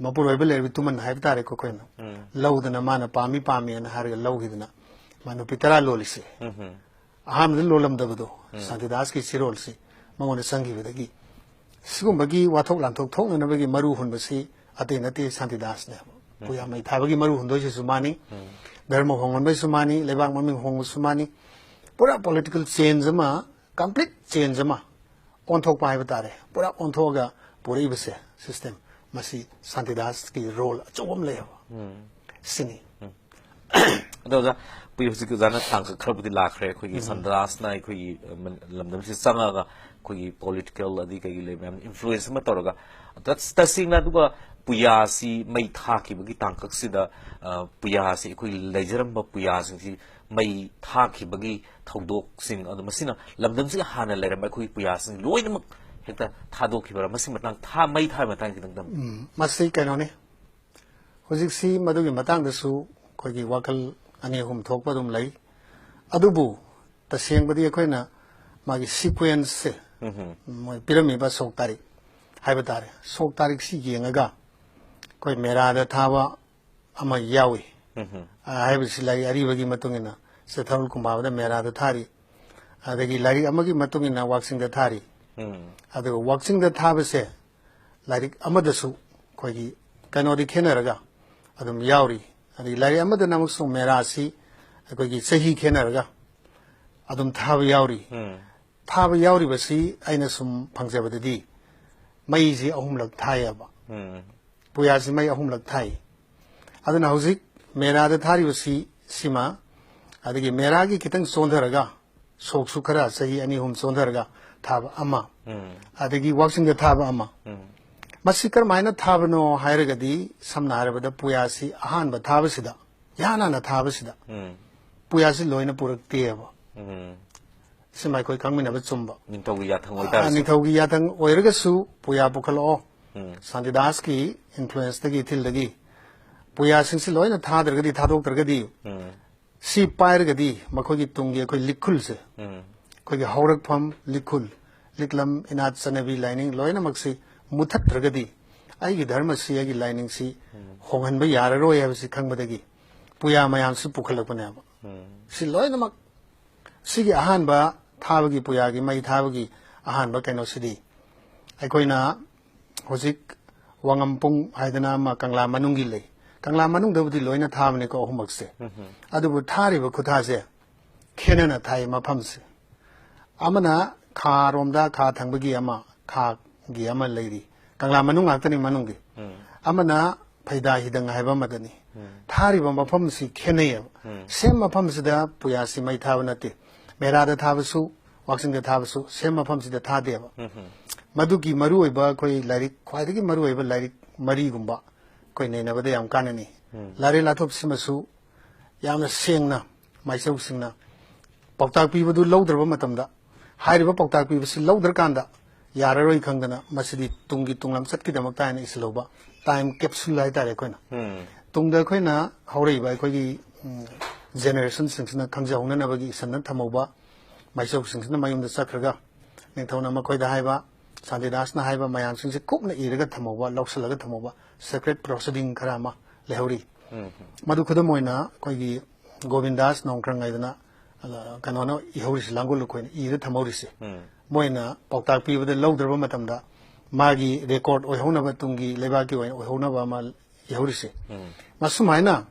ꯃꯄꯨꯔꯣꯏꯕ ꯂꯩꯔꯕꯤ ꯇꯨꯃꯟ ꯍꯥꯏꯕ ꯇꯥꯔꯦꯀꯣ ꯑꯩꯈꯣꯏꯅ, ꯂꯧꯗꯅ ꯃꯥꯅ ꯄꯥꯝꯃꯤ ꯄꯥꯝꯃꯤꯅ ꯍꯥꯏꯔꯒ ꯂꯧꯈꯤꯗꯅ ꯃꯥ ꯅꯨꯄꯤ ꯇꯔꯥ ꯂꯣꯜꯂꯤꯁꯦ꯫ ꯑꯍꯥꯟꯕꯗ ꯂꯣꯜꯂꯝꯗꯕꯗꯣ, ꯁꯥꯟꯇꯤꯗꯥꯁꯀꯤ ꯆꯤꯔꯣꯜꯁꯤ ꯃꯉꯣꯟꯗ ꯆꯪꯈꯤꯕꯗꯒꯤ, ꯁꯤꯒꯨꯝꯕꯒꯤ ꯋꯥꯊꯣꯛ ꯂꯥꯟꯊꯣꯛ ꯊꯣꯛꯅꯅꯕꯒꯤ ꯃꯔꯨ ꯍꯨꯟꯕꯁꯤ ꯑꯇꯩ ꯅꯠꯇꯦ, ꯁꯥꯟꯇꯤꯗꯥꯁꯅꯦꯕ꯫ ꯄꯨꯌꯥ ꯃꯩ ꯊꯥꯕꯒꯤ ꯃꯔꯨ ꯍꯨꯟꯗꯣꯏꯁꯤꯁꯨ ꯃꯥꯅꯤ, ꯙꯔꯃ ꯍꯣꯡꯍꯟꯕꯩꯁꯨ ꯃꯥꯅꯤ, ꯂꯩꯕꯥꯛ ꯃꯃꯤꯡ ꯍꯣꯡꯕꯁꯨ ꯃꯥꯅꯤ꯫ ꯄꯨꯔꯥ political change ꯑꯃ, complete change ꯑꯃ ꯑꯣꯟꯊꯣꯛꯄ ꯍꯥꯏꯕ ꯇꯥꯔꯦ꯫ ꯄꯨꯔꯥ ꯑꯣꯟꯊꯣꯛꯑꯒ ꯄꯨꯔꯛꯏꯕꯁꯦ system, ꯃꯁꯤ ꯁꯥꯟꯇꯤꯗꯥꯁꯀꯤ role ꯑꯆꯧꯕ ꯑꯃ ꯂꯩꯌꯦꯕ꯫ ꯁꯤꯅꯤ꯫ ꯑꯗꯣ ꯑꯣꯖꯥ, ꯑꯩꯈꯣꯏ ꯍꯧꯖꯤꯛ ꯑꯣꯖꯥꯅ ꯇꯥꯡꯀꯛ ꯈꯔꯕꯨꯗꯤ ꯂꯥꯛꯈ꯭ꯔꯦ꯫ ꯑꯩꯈꯣꯏꯒꯤ ꯁꯟꯗꯥꯁꯅ ꯑꯩꯈꯣꯏꯒꯤ, ꯑ, ꯃ-, ꯂꯝꯗꯝꯁꯤꯗ ꯆꯪꯉꯒ ꯑꯩꯈꯣꯏꯒꯤ political ꯑꯗꯩ ꯀꯩꯒꯤ ꯂꯩ ꯃꯌꯥꯝ influence ꯑꯃ ꯇꯧꯔꯒ, ꯇꯁ-, ꯇꯁꯦꯡꯅ ꯑꯗꯨꯒ ꯄꯨꯌꯥꯁꯤ ꯃꯩ ꯊꯥꯈꯤꯕꯒꯤ ꯇꯥꯡꯀꯛꯁꯤꯗ, ꯑ, ꯄꯨꯌꯥꯁꯤ ꯑꯩꯈꯣꯏ ꯂꯩꯖꯔꯝꯕ ꯄꯨꯌꯥꯁꯤꯡꯁꯤ ꯃꯩ ꯊꯥꯈꯤꯕꯒꯤ ꯊꯧꯗꯣꯛꯁꯤꯡ ꯑꯗꯨ ꯃꯁꯤꯅ ꯂꯝꯗꯝꯁꯤꯗ ꯍꯥꯟꯅ ꯂꯩꯔꯝꯕ ꯑꯩꯈꯣꯏꯒꯤ ꯄꯨꯌꯥꯁꯤꯡ ꯂꯣꯏꯅꯃꯛ ꯍꯦꯛꯇ ꯊꯥꯗꯣꯛꯈꯤꯕꯔꯥ? ꯃꯁꯤ ꯃꯇꯥꯡ ꯊꯥ-, ꯃꯩ ꯊꯥꯕ ꯃꯇꯥꯡ ꯈꯤꯇꯪ ꯇꯝꯕꯤꯌꯨ꯫ ꯎꯝ, ꯃꯁꯤ ꯀꯩꯅꯣꯅꯤ, ꯍꯧꯖꯤꯛꯁꯤ ꯃꯗꯨꯒꯤ ꯃꯇꯥꯡꯗꯁꯨ ꯑꯩꯈꯣꯏꯒꯤ ꯋꯥꯈꯜ ꯑꯅꯤ ꯑꯍꯨꯝ ꯊꯣꯛꯄ ꯑꯗꯨꯝ ꯂꯩ꯫ ꯑꯗꯨꯕꯨ ꯇꯁꯦꯡꯕꯗꯤ ꯑꯩꯈꯣꯏꯅ ꯃꯥꯒꯤ sequenceꯁꯦ ꯃꯣꯏ ꯄꯤꯔꯝꯃꯤꯕ ꯁꯣꯛ ꯇꯥꯔꯤꯛ ꯍꯥꯏꯕ ꯇꯥꯔꯦ, ꯁꯣꯛ ꯇꯥꯔꯤꯛꯁꯤ ꯌꯦꯡꯉꯒ ꯑꯩꯈꯣꯏ ꯃꯦꯔꯥꯗ ꯊꯥꯕ ꯑꯃ ꯌꯥꯎꯏ꯫ ꯑ, ꯍꯥꯏꯕꯁꯤ ꯂꯥꯏꯔꯤꯛ ꯑꯔꯤꯕꯒꯤ ꯃꯇꯨꯡ ꯏꯟꯅ ꯆꯦꯊꯧꯜ ꯀꯨꯝꯕꯥꯕꯗ ꯃꯦꯔꯥꯗ ꯊꯥꯔꯤ, ꯑꯗꯒꯤ ꯂꯥꯏꯔꯤꯛ ꯑꯃꯒꯤ ꯃꯇꯨꯡ ꯏꯟꯅ ꯋꯥꯛꯆꯤꯡꯗ ꯊꯥꯔꯤ꯫ ꯑꯗꯨꯒ ꯋꯥꯛꯆꯤꯡꯗ ꯊꯥꯕꯁꯦ ꯂꯥꯏꯔꯤꯛ ꯑꯃꯗꯁꯨ ꯑꯩꯈꯣꯏꯒꯤ ꯀꯩꯅꯣꯗꯤ ꯈꯦꯠꯅꯔꯒ ꯑꯗꯨꯝ ꯌꯥꯎꯔꯤ꯫ ꯑꯗꯒꯤ ꯂꯥꯏꯔꯤꯛ ꯑꯃꯗꯅ ꯑꯃꯨꯛꯁꯨ ꯃꯦꯔꯥꯁꯤ ꯑꯩꯈꯣꯏꯒꯤ ꯆꯍꯤ ꯈꯦꯠꯅꯔꯒ ꯑꯗꯨꯝ ꯊꯥꯕ ꯌꯥꯎꯔꯤ꯫ ꯊꯥꯕ ꯌꯥꯎꯔꯤꯕꯁꯤ ꯑꯩꯅ ꯁꯨꯝ ꯐꯪꯖꯕꯗꯗꯤ ꯃꯩꯁꯤ ꯑꯍꯨꯝꯂꯛ ꯊꯥꯏꯌꯦꯕ꯫ ꯄꯨꯌꯥꯁꯤ ꯃꯩ ꯑꯍꯨꯝꯂꯛ ꯊꯥꯏ꯫ ꯑꯗꯨꯅ ꯍꯧꯖꯤꯛ ꯃꯦꯔꯥꯗ ꯊꯥꯔꯤꯕꯁꯤ ꯁꯤꯃ, ꯑꯗꯒꯤ ꯃꯦꯔꯥꯒꯤ ꯈꯤꯇꯪ ꯆꯣꯟꯊꯔꯒ, ꯁꯣꯛꯁꯨ ꯈꯔ ꯆꯍꯤ ꯑꯅꯤ ꯑꯍꯨꯝ ꯆꯣꯟꯊꯔꯒ ꯊꯥꯕ ꯑꯃ, ꯑꯗꯒꯤ ꯋꯥꯛꯆꯤꯡꯗ ꯊꯥꯕ ꯑꯃ꯫ ꯃꯁꯤ ꯀꯔꯝꯍꯥꯏꯅ ꯊꯥꯕꯅꯣ ꯍꯥꯏꯔꯒꯗꯤ, ꯁꯝꯅ ꯍꯥꯏꯔꯕꯗ ꯄꯨꯌꯥꯁꯤ ꯑꯍꯥꯟꯕ ꯊꯥꯕꯁꯤꯗ, ꯏꯍꯥꯟ ꯍꯥꯟꯅ ꯊꯥꯕꯁꯤꯗ ꯄꯨꯌꯥꯁꯤ ꯂꯣꯏꯅ ꯄꯨꯔꯛꯇꯦꯕ꯫ ꯁꯤꯃ ꯑꯩꯈꯣꯏ ꯈꯪꯃꯤꯟꯅꯕ ꯆꯨꯝꯕ꯫ ꯅꯤꯡꯊꯧꯒꯤ ꯌꯥꯊꯪ ꯑꯣꯏꯇꯥꯔꯁꯨ꯫ ꯅꯤꯡꯊꯧꯒꯤ ꯌꯥꯊꯪ ꯑꯣꯏꯔꯒꯁꯨ ꯄꯨꯌꯥ ꯄꯨꯈꯠꯂꯛꯑꯣ꯫ ꯁꯥꯟꯇꯤꯗꯥꯁꯀꯤ ꯏꯟꯐ꯭ꯂꯨꯌꯦꯟꯁꯇꯒꯤ, ꯏꯊꯤꯜꯗꯒꯤ ꯄꯨꯌꯥꯁꯤꯡꯁꯤ ꯂꯣꯏꯅ ꯊꯥꯗ꯭ꯔꯒꯗꯤ, ꯊꯥꯗꯣꯛꯇ꯭ꯔꯒꯗꯤ, ꯁꯤ ꯄꯥꯏꯔꯒꯗꯤ ꯃꯈꯣꯏꯒꯤ ꯇꯨꯡꯒꯤ ꯑꯩꯈꯣꯏ ꯂꯤꯈꯨꯜꯁꯦ, ꯑꯩꯈꯣꯏꯒꯤ ꯍꯧꯔꯛꯐꯝ ꯂꯤꯈꯨꯜ, ꯂꯤꯛꯂꯝ, ꯏꯅꯥꯠ, ꯆꯠꯅꯕꯤ, ꯂꯥꯏꯅꯤꯡ ꯂꯣꯏꯅꯃꯛꯁꯤ ꯃꯨꯊꯠꯇ꯭ꯔꯒꯗꯤ, ꯑꯩꯒꯤ ꯙꯔꯃꯁꯤ, ꯑꯩꯒꯤ ꯂꯥꯏꯅꯤꯡꯁꯤ ꯍꯣꯡꯍꯟꯕ ꯌꯥꯔꯔꯣꯏ ꯍꯥꯏꯕꯁꯤ ꯈꯪꯕꯗꯒꯤ ꯄꯨꯌꯥ ꯃꯌꯥꯝꯁꯤ ꯄꯨꯈꯠꯂꯛꯄꯅꯦꯕ꯫ ꯁꯤ ꯂꯣꯏꯅꯃꯛ ꯁꯤꯒꯤ ꯑꯍꯥꯟꯕ ꯊꯥꯕꯒꯤ, ꯄꯨꯌꯥꯒꯤ ꯃꯩ ꯊꯥꯕꯒꯤ ꯑꯍꯥꯟꯕ ꯀꯩꯅꯣꯁꯤꯗꯤ, ꯑꯩꯈꯣꯏꯅ ꯍꯧꯖꯤꯛ ꯋꯥꯉꯝꯄꯨꯡ ꯍꯥꯏꯗꯅ ꯑꯃ ꯀꯪꯂꯥ ꯃꯅꯨꯡꯒꯤ ꯂꯩ꯫ ꯀꯪꯂꯥ ꯃꯅꯨꯡꯗꯕꯨꯗꯤ ꯂꯣꯏꯅ ꯊꯥꯕꯅꯤꯀꯣ ꯑꯍꯨꯝꯃꯛꯁꯦ꯫ ꯑꯗꯨꯕꯨ ꯊꯥꯔꯤꯕ ꯈꯨꯊꯥꯁꯦ ꯈꯦꯠꯅꯅ ꯊꯥꯏ ꯃꯐꯝꯁꯦ꯫ ꯑꯃꯅ ꯈꯥꯔꯣꯝꯗ, ꯈꯥ ꯊꯪꯕꯒꯤ ꯑꯃ, ꯈꯥꯒꯤ ꯑꯃ ꯂꯩꯔꯤ꯫ ꯀꯪꯂꯥ ꯃꯅꯨꯡ ꯉꯥꯛꯇꯅꯤ ꯃꯅꯨꯡꯒꯤ꯫ ꯑꯃꯅ ꯐꯩꯗꯥ ꯍꯤꯗꯪ ꯍꯥꯏꯕ ꯑꯃꯗꯅꯤ꯫ ꯊꯥꯔꯤꯕ ꯃꯐꯝꯁꯤ ꯈꯦꯠꯅꯩꯌꯦꯕ꯫ ꯁꯦꯝ ꯃꯐꯝꯁꯤꯗ ꯄꯨꯌꯥꯁꯤ ꯃꯩ ꯊꯥꯕ ꯅꯠꯇꯦ꯫ ꯃꯦꯔꯥꯗ ꯊꯥꯕꯁꯨ, ꯋꯥꯛꯆꯤꯡꯗ ꯊꯥꯕꯁꯨ ꯁꯦꯝ ꯃꯐꯝꯁꯤꯗ ꯊꯥꯗꯦꯕ꯫ ꯃꯗꯨꯒꯤ ꯃꯔꯨꯑꯣꯏꯕ ꯑꯩꯈꯣꯏ ꯂꯥꯏꯔꯤꯛ, ꯈ꯭ꯋꯥꯏꯗꯒꯤ ꯃꯔꯨꯑꯣꯏꯕ ꯂꯥꯏꯔꯤꯛ ꯃꯔꯤꯒꯨꯝꯕ ꯑꯩꯈꯣꯏ ꯅꯩꯅꯕꯗ ꯌꯥꯝ ꯀꯥꯟꯅꯅꯤ꯫ ꯂꯥꯏꯔꯦꯜ ꯂꯥꯊꯣꯞꯁꯤꯃꯁꯨ ꯌꯥꯝꯅ ꯁꯦꯡꯅ ꯃꯥꯏꯆꯧꯁꯤꯡꯅ ꯄꯥꯎꯇꯥꯛ ꯄꯤꯕꯗꯨ ꯂꯧꯗ꯭ꯔꯕ ꯃꯇꯝꯗ, ꯍꯥꯏꯔꯤꯕ ꯄꯥꯎꯇꯥꯛ ꯄꯤꯕꯁꯤ ꯂꯧꯗ꯭ꯔꯀꯥꯟꯗ ꯌꯥꯔꯔꯣꯏ ꯈꯪꯗꯅ ꯃꯁꯤꯗꯤ ꯇꯨꯡꯒꯤ ꯇꯨꯡꯂꯝꯆꯠꯀꯤꯗꯃꯛꯇ ꯍꯥꯏꯅ ꯏꯁꯤꯜꯍꯧꯕ ꯇꯥꯏꯝ ꯀꯦꯞꯁꯨꯜ ꯍꯥꯏꯇꯥꯔꯦ ꯑꯩꯈꯣꯏꯅ꯫ ꯇꯨꯡꯗ ꯑꯩꯈꯣꯏꯅ ꯍꯧꯔꯛꯏꯕ ꯑꯩꯈꯣꯏꯒꯤ, ꯎꯝ, ꯖꯦꯅꯦꯔꯦꯁꯟꯁꯤꯡꯁꯤꯅ ꯈꯪꯖꯍꯧꯅꯅꯕꯒꯤ ꯏꯁꯟꯅ ꯊꯝꯍꯧꯕ ꯃꯥꯏꯆꯧꯁꯤꯡꯁꯤꯅ ꯃꯌꯨꯝꯗ ꯆꯠꯈ꯭ꯔꯒ ꯅꯤꯡꯊꯧꯅ ꯃꯈꯣꯏꯗ ꯍꯥꯏꯕ, ꯁꯥꯟꯇꯤꯗꯥꯁꯅ ꯍꯥꯏꯕ ꯃꯌꯥꯝꯁꯤꯡꯁꯦ ꯀꯨꯞꯅ ꯏꯔꯒ ꯊꯝꯍꯧꯕ, ꯂꯧꯁꯤꯜꯂꯒ ꯊꯝꯍꯧꯕ secret proceeding ꯈꯔ ꯑꯃ ꯂꯩꯍꯧꯔꯤ꯫ ꯃꯗꯨ ꯈꯨꯗꯝ ꯑꯣꯏꯅ ꯑꯩꯈꯣꯏꯒꯤ ꯒꯣꯕꯤꯟꯗꯥꯁ ꯅꯣꯡꯈ꯭ꯔꯪ ꯍꯥꯏꯗꯅ, ꯑ, ꯀꯩꯅꯣꯅ ꯏꯍꯧꯔꯤꯁꯤ, ꯂꯥꯡꯒꯣꯜ ꯂꯨꯈꯣꯏꯅ ꯏꯔ ꯊꯝꯍꯧꯔꯤꯁꯤ꯫ ꯃꯣꯏꯅ ꯄꯥꯎꯇꯥꯛ ꯄꯤꯕꯗ ꯂꯧꯗ꯭ꯔꯕ ꯃꯇꯝꯗ ꯃꯥꯒꯤ record ꯑꯣꯏꯍꯧꯅꯕ, ꯇꯨꯡꯒꯤ ꯂꯩꯕꯥꯛꯀꯤ ꯑꯣꯏꯅ ꯑꯣꯏꯍꯧꯅꯕ ꯑꯃ ꯏꯍꯧꯔꯤꯁꯤ꯫ ꯃꯁꯨꯃꯥꯏꯅ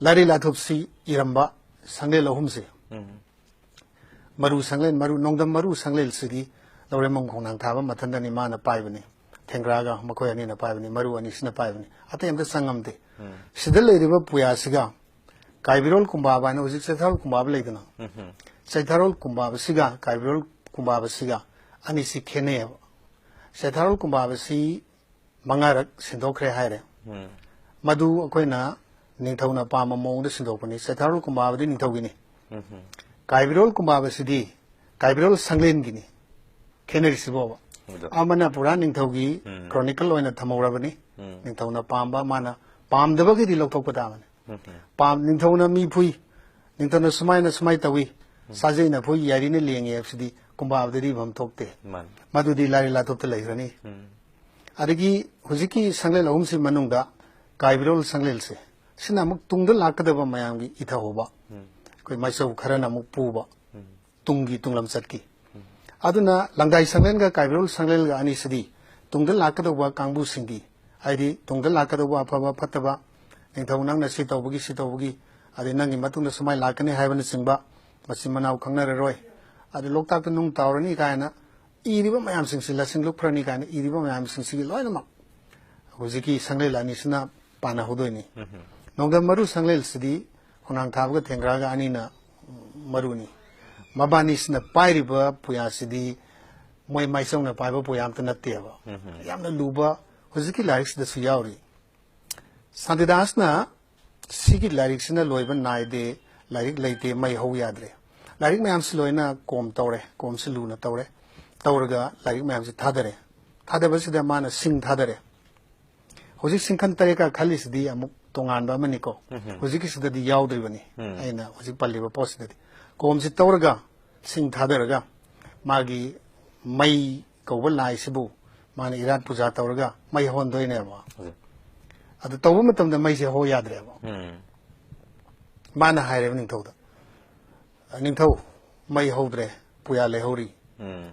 ꯂꯥꯏꯔꯩ ꯂꯥꯊꯨꯞꯁꯤ ꯏꯔꯝꯕ ꯁꯪꯂꯦꯟ ꯑꯍꯨꯝꯁꯤ, ꯃꯔꯨ ꯁꯪꯂꯦꯟ, ꯃꯔꯨ, ꯅꯣꯡꯗꯝ ꯃꯔꯨ ꯁꯪꯂꯦꯟꯁꯤꯗꯤ ꯂꯧꯔꯦꯝꯕꯝ ꯈꯣꯡꯅꯥꯡ ꯊꯥꯕ ꯃꯊꯟꯗꯅꯤ ꯃꯥꯅ ꯄꯥꯏꯕꯅꯤ꯫ ꯊꯦꯡꯒ꯭ꯔꯥꯒ ꯃꯈꯣꯏ ꯑꯅꯤꯅ ꯄꯥꯏꯕꯅꯤ, ꯃꯔꯨ ꯑꯅꯤꯁꯤꯅ ꯄꯥꯏꯕꯅꯤ꯫ ꯑꯇꯩ ꯑꯝꯇ ꯆꯪꯉꯝꯗꯦ꯫ ꯁꯤꯗ ꯂꯩꯔꯤꯕ ꯄꯨꯌꯥꯁꯤꯒ ꯀꯥꯏꯕꯤꯔꯣꯜ ꯀꯨꯝꯕꯥꯕ ꯍꯥꯏꯅ ꯍꯧꯖꯤꯛ ꯆꯩꯊꯥꯔꯣꯜ ꯀꯨꯝꯕꯥꯕ ꯂꯩꯗꯅ, ꯆꯩꯊꯥꯔꯣꯜ ꯀꯨꯝꯕꯥꯕꯁꯤꯒ ꯀꯥꯏꯕꯤꯔꯣꯜ ꯀꯨꯝꯕꯥꯕꯁꯤꯒ ꯑꯅꯤꯁꯤ ꯈꯦꯠꯅꯩꯌꯦꯕ꯫ ꯆꯩꯊꯥꯔꯣꯜ ꯀꯨꯝꯕꯥꯕꯁꯤ ꯃꯉꯥꯔꯛ ꯁꯤꯟꯗꯣꯛꯈ꯭ꯔꯦ ꯍꯥꯏꯔꯦ꯫ ꯃꯗꯨ ꯑꯩꯈꯣꯏꯅ ꯅꯤꯡꯊꯧꯅ ꯄꯥꯝꯕ ꯃꯑꯣꯡꯗ ꯁꯤꯟꯗꯣꯛꯄꯅꯤ꯫ ꯆꯩꯊꯥꯔꯣꯜ ꯀꯨꯝꯕꯥꯕꯗꯤ ꯅꯤꯡꯊꯧꯒꯤꯅꯤ꯫ ꯀꯥꯏꯕꯤꯔꯣꯜ ꯀꯨꯝꯕꯥꯕꯁꯤꯗꯤ ꯀꯥꯏꯕꯤꯔꯣꯜ ꯁꯪꯂꯦꯟꯒꯤꯅꯤ꯫ ꯈꯦꯠꯅꯔꯤꯁꯤꯕꯣꯕ꯫ ꯑꯗꯣ꯫ ꯑꯃꯅ ꯄꯨꯔꯥ ꯅꯤꯡꯊꯧꯒꯤ chronicle ꯑꯣꯏꯅ ꯊꯝꯍꯧꯔꯕꯅꯤ꯫ ꯅꯤꯡꯊꯧꯅ ꯄꯥꯝꯕ, ꯃꯥꯅ ꯄꯥꯝꯗꯕꯒꯤꯗꯤ ꯂꯧꯊꯣꯛꯄ ꯇꯥꯕꯅꯤ꯫ ꯄꯥꯝ-, ꯅꯤꯡꯊꯧꯅ ꯃꯤ ꯐꯨꯏ, ꯅꯤꯡꯊꯧꯅ ꯁꯨꯃꯥꯏꯅ ꯁꯨꯃꯥꯏꯅ ꯇꯧꯏ, ꯁꯥꯖꯩꯅ ꯐꯨꯏ, ꯌꯥꯏꯔꯤꯅ ꯂꯦꯡꯉꯤ ꯍꯥꯏꯕꯁꯤꯗꯤ ꯀꯨꯝꯕꯥꯕꯗꯗꯤ ꯏꯐꯝ ꯊꯣꯛꯇꯦ꯫ ꯃꯥꯅꯤ꯫ ꯃꯗꯨꯗꯤ ꯂꯥꯏꯔꯩ ꯂꯥꯊꯨꯞꯇ ꯂꯩꯈ꯭ꯔꯅꯤ꯫ ꯑꯗꯒꯤ ꯍꯧꯖꯤꯛꯀꯤ ꯁꯪꯂꯦꯟ ꯑꯍꯨꯝꯁꯤ ꯃꯅꯨꯡꯗ ꯀꯥꯏꯕꯤꯔꯣꯜ ꯁꯪꯂꯦꯟꯁꯦ, ꯁꯤꯅ ꯑꯃꯨꯛ ꯇꯨꯡꯗ ꯂꯥꯛꯀꯗꯕ ꯃꯌꯥꯝꯒꯤ ꯏꯊꯍꯧꯕ, ꯑꯩꯈꯣꯏ ꯃꯥꯏꯆꯧ ꯈꯔꯅ ꯑꯃꯨꯛ ꯄꯨꯕ, ꯇꯨꯡꯒꯤ ꯇꯨꯡꯂꯝꯆꯠꯀꯤ꯫ ꯑꯗꯨꯅ ꯂꯪꯗꯥꯏ ꯁꯪꯂꯦꯟꯒ ꯀꯥꯏꯕꯤꯔꯣꯜ ꯁꯪꯂꯦꯟꯒ ꯑꯅꯤꯁꯤꯗꯤ ꯇꯨꯡꯗ ꯂꯥꯛꯀꯗꯧꯕ ꯀꯥꯡꯕꯨꯁꯤꯡꯒꯤ, ꯍꯥꯏꯗꯤ ꯇꯨꯡꯗ ꯂꯥꯛꯀꯗꯧꯕ ꯑꯐꯕ ꯐꯠꯇꯕ, ꯅꯤꯡꯊꯧ ꯅꯪꯅ ꯁꯤ ꯇꯧꯕꯒꯤ, ꯁꯤ ꯇꯧꯕꯒꯤ, ꯑꯗꯩ ꯅꯪꯒꯤ ꯃꯇꯨꯡꯗ ꯁꯨꯃꯥꯏꯅ ꯂꯥꯛꯀꯅꯤ ꯍꯥꯏꯕꯅꯆꯤꯡꯕ, ꯃꯆꯤꯟ ꯃꯅꯥꯎ ꯈꯪꯅꯔꯔꯣꯏ, ꯑꯗꯨ ꯂꯣꯛꯇꯥꯛꯇ ꯅꯨꯡ ꯇꯥꯎꯔꯅꯤ ꯀꯥꯏꯅ ꯏꯔꯤꯕ ꯃꯌꯥꯝꯁꯤꯡꯁꯤ, ꯂꯁꯤꯡ ꯂꯨꯞꯈ꯭ꯔꯅꯤ ꯀꯥꯏꯅ ꯏꯔꯤꯕ ꯃꯌꯥꯝꯁꯤꯡꯁꯤꯒꯤ ꯂꯣꯏꯅꯃꯛ ꯍꯧꯖꯤꯛꯀꯤ ꯁꯪꯂꯦꯟ ꯑꯅꯤꯁꯤꯅ ꯄꯥꯟꯅꯍꯧꯗꯣꯏꯅꯤ꯫ ꯅꯣꯡꯗꯝ ꯃꯔꯨ ꯁꯪꯂꯦꯟꯁꯤꯗꯤ ꯈꯣꯡꯅꯥꯡ ꯊꯥꯕꯒ ꯊꯦꯡꯒ꯭ꯔꯥꯒ ꯑꯅꯤꯅ ꯃꯔꯨꯅꯤ꯫ ꯃꯕꯥꯅꯤꯁꯤꯅ ꯄꯥꯏꯔꯤꯕ ꯄꯨꯌꯥꯁꯤꯗꯤ ꯃꯣꯏ ꯃꯥꯏꯆꯧꯅ ꯄꯥꯏꯕ ꯄꯨꯌꯥ ꯑꯝꯇ ꯅꯠꯇꯦꯕ꯫ ꯌꯥꯝꯅ ꯂꯨꯕ ꯍꯧꯖꯤꯛꯀꯤ ꯂꯥꯏꯔꯤꯛꯁꯤꯗꯁꯨ ꯌꯥꯎꯔꯤ꯫ ꯁꯥꯟꯇꯤꯗꯥꯁꯅ ꯁꯤꯒꯤ ꯂꯥꯏꯔꯤꯛꯁꯤꯅ ꯂꯣꯏꯕ ꯅꯥꯏꯗꯦ, ꯂꯥꯏꯔꯤꯛ ꯂꯩꯇꯦ, ꯃꯩ ꯍꯧ ꯌꯥꯗ꯭ꯔꯦ꯫ ꯂꯥꯏꯔꯤꯛ ꯃꯌꯥꯝꯁꯤ ꯂꯣꯏꯅ ꯀꯣꯝ ꯇꯧꯔꯦ, ꯀꯣꯝꯁꯤ ꯂꯨꯅ ꯇꯧꯔꯦ꯫ ꯇꯧꯔꯒ ꯂꯥꯏꯔꯤꯛ ꯃꯌꯥꯝꯁꯤ ꯊꯥꯗꯔꯦ꯫ ꯊꯥꯗꯕꯁꯤꯗ ꯃꯥꯅ ꯁꯤꯡ ꯊꯥꯗꯔꯦ꯫ ꯍꯧꯖꯤꯛ ꯁꯤꯡꯈꯟ ꯇꯔꯦꯠꯀ ꯈꯜꯂꯤꯁꯤꯗꯤ ꯑꯃꯨꯛ ꯇꯣꯉꯥꯟꯕ ꯑꯃꯅꯤꯀꯣ꯫ ꯍꯧꯖꯤꯛꯀꯤꯁꯤꯗꯗꯤ ꯌꯥꯎꯗ꯭ꯔꯤꯕꯅꯤ꯫ ꯑꯩꯅ ꯍꯧꯖꯤꯛ ꯄꯜꯂꯤꯕ ꯄꯣꯠꯁꯤꯗꯗꯤ ꯀꯣꯝꯁꯤ ꯇꯧꯔꯒ, ꯁꯤꯡ ꯊꯥꯗꯔꯒ, ꯃꯥꯒꯤ ꯃꯩ ꯀꯧꯕ ꯂꯥꯏꯁꯤꯕꯨ ꯃꯥꯅ ꯏꯔꯥꯠ ꯄꯨꯖꯥ ꯇꯧꯔꯒ ꯃꯩ ꯍꯧꯍꯟꯗꯣꯏꯅꯦꯕ꯫ ꯍꯧꯖꯤꯛ꯫ ꯑꯗꯨ ꯇꯧꯕ ꯃꯇꯝꯗ ꯃꯩꯁꯦ ꯍꯧ ꯌꯥꯗ꯭ꯔꯦꯕ꯫ ꯎꯝ꯫ ꯃꯥꯅ ꯍꯥꯏꯔꯦꯕ ꯅꯤꯡꯊꯧꯗ, "ꯅꯤꯡꯊꯧ, ꯃꯩ ꯍꯧꯗ꯭ꯔꯦ, ꯄꯨꯌꯥ ꯂꯩꯍꯧꯔꯤ꯫ ꯎꯝ꯫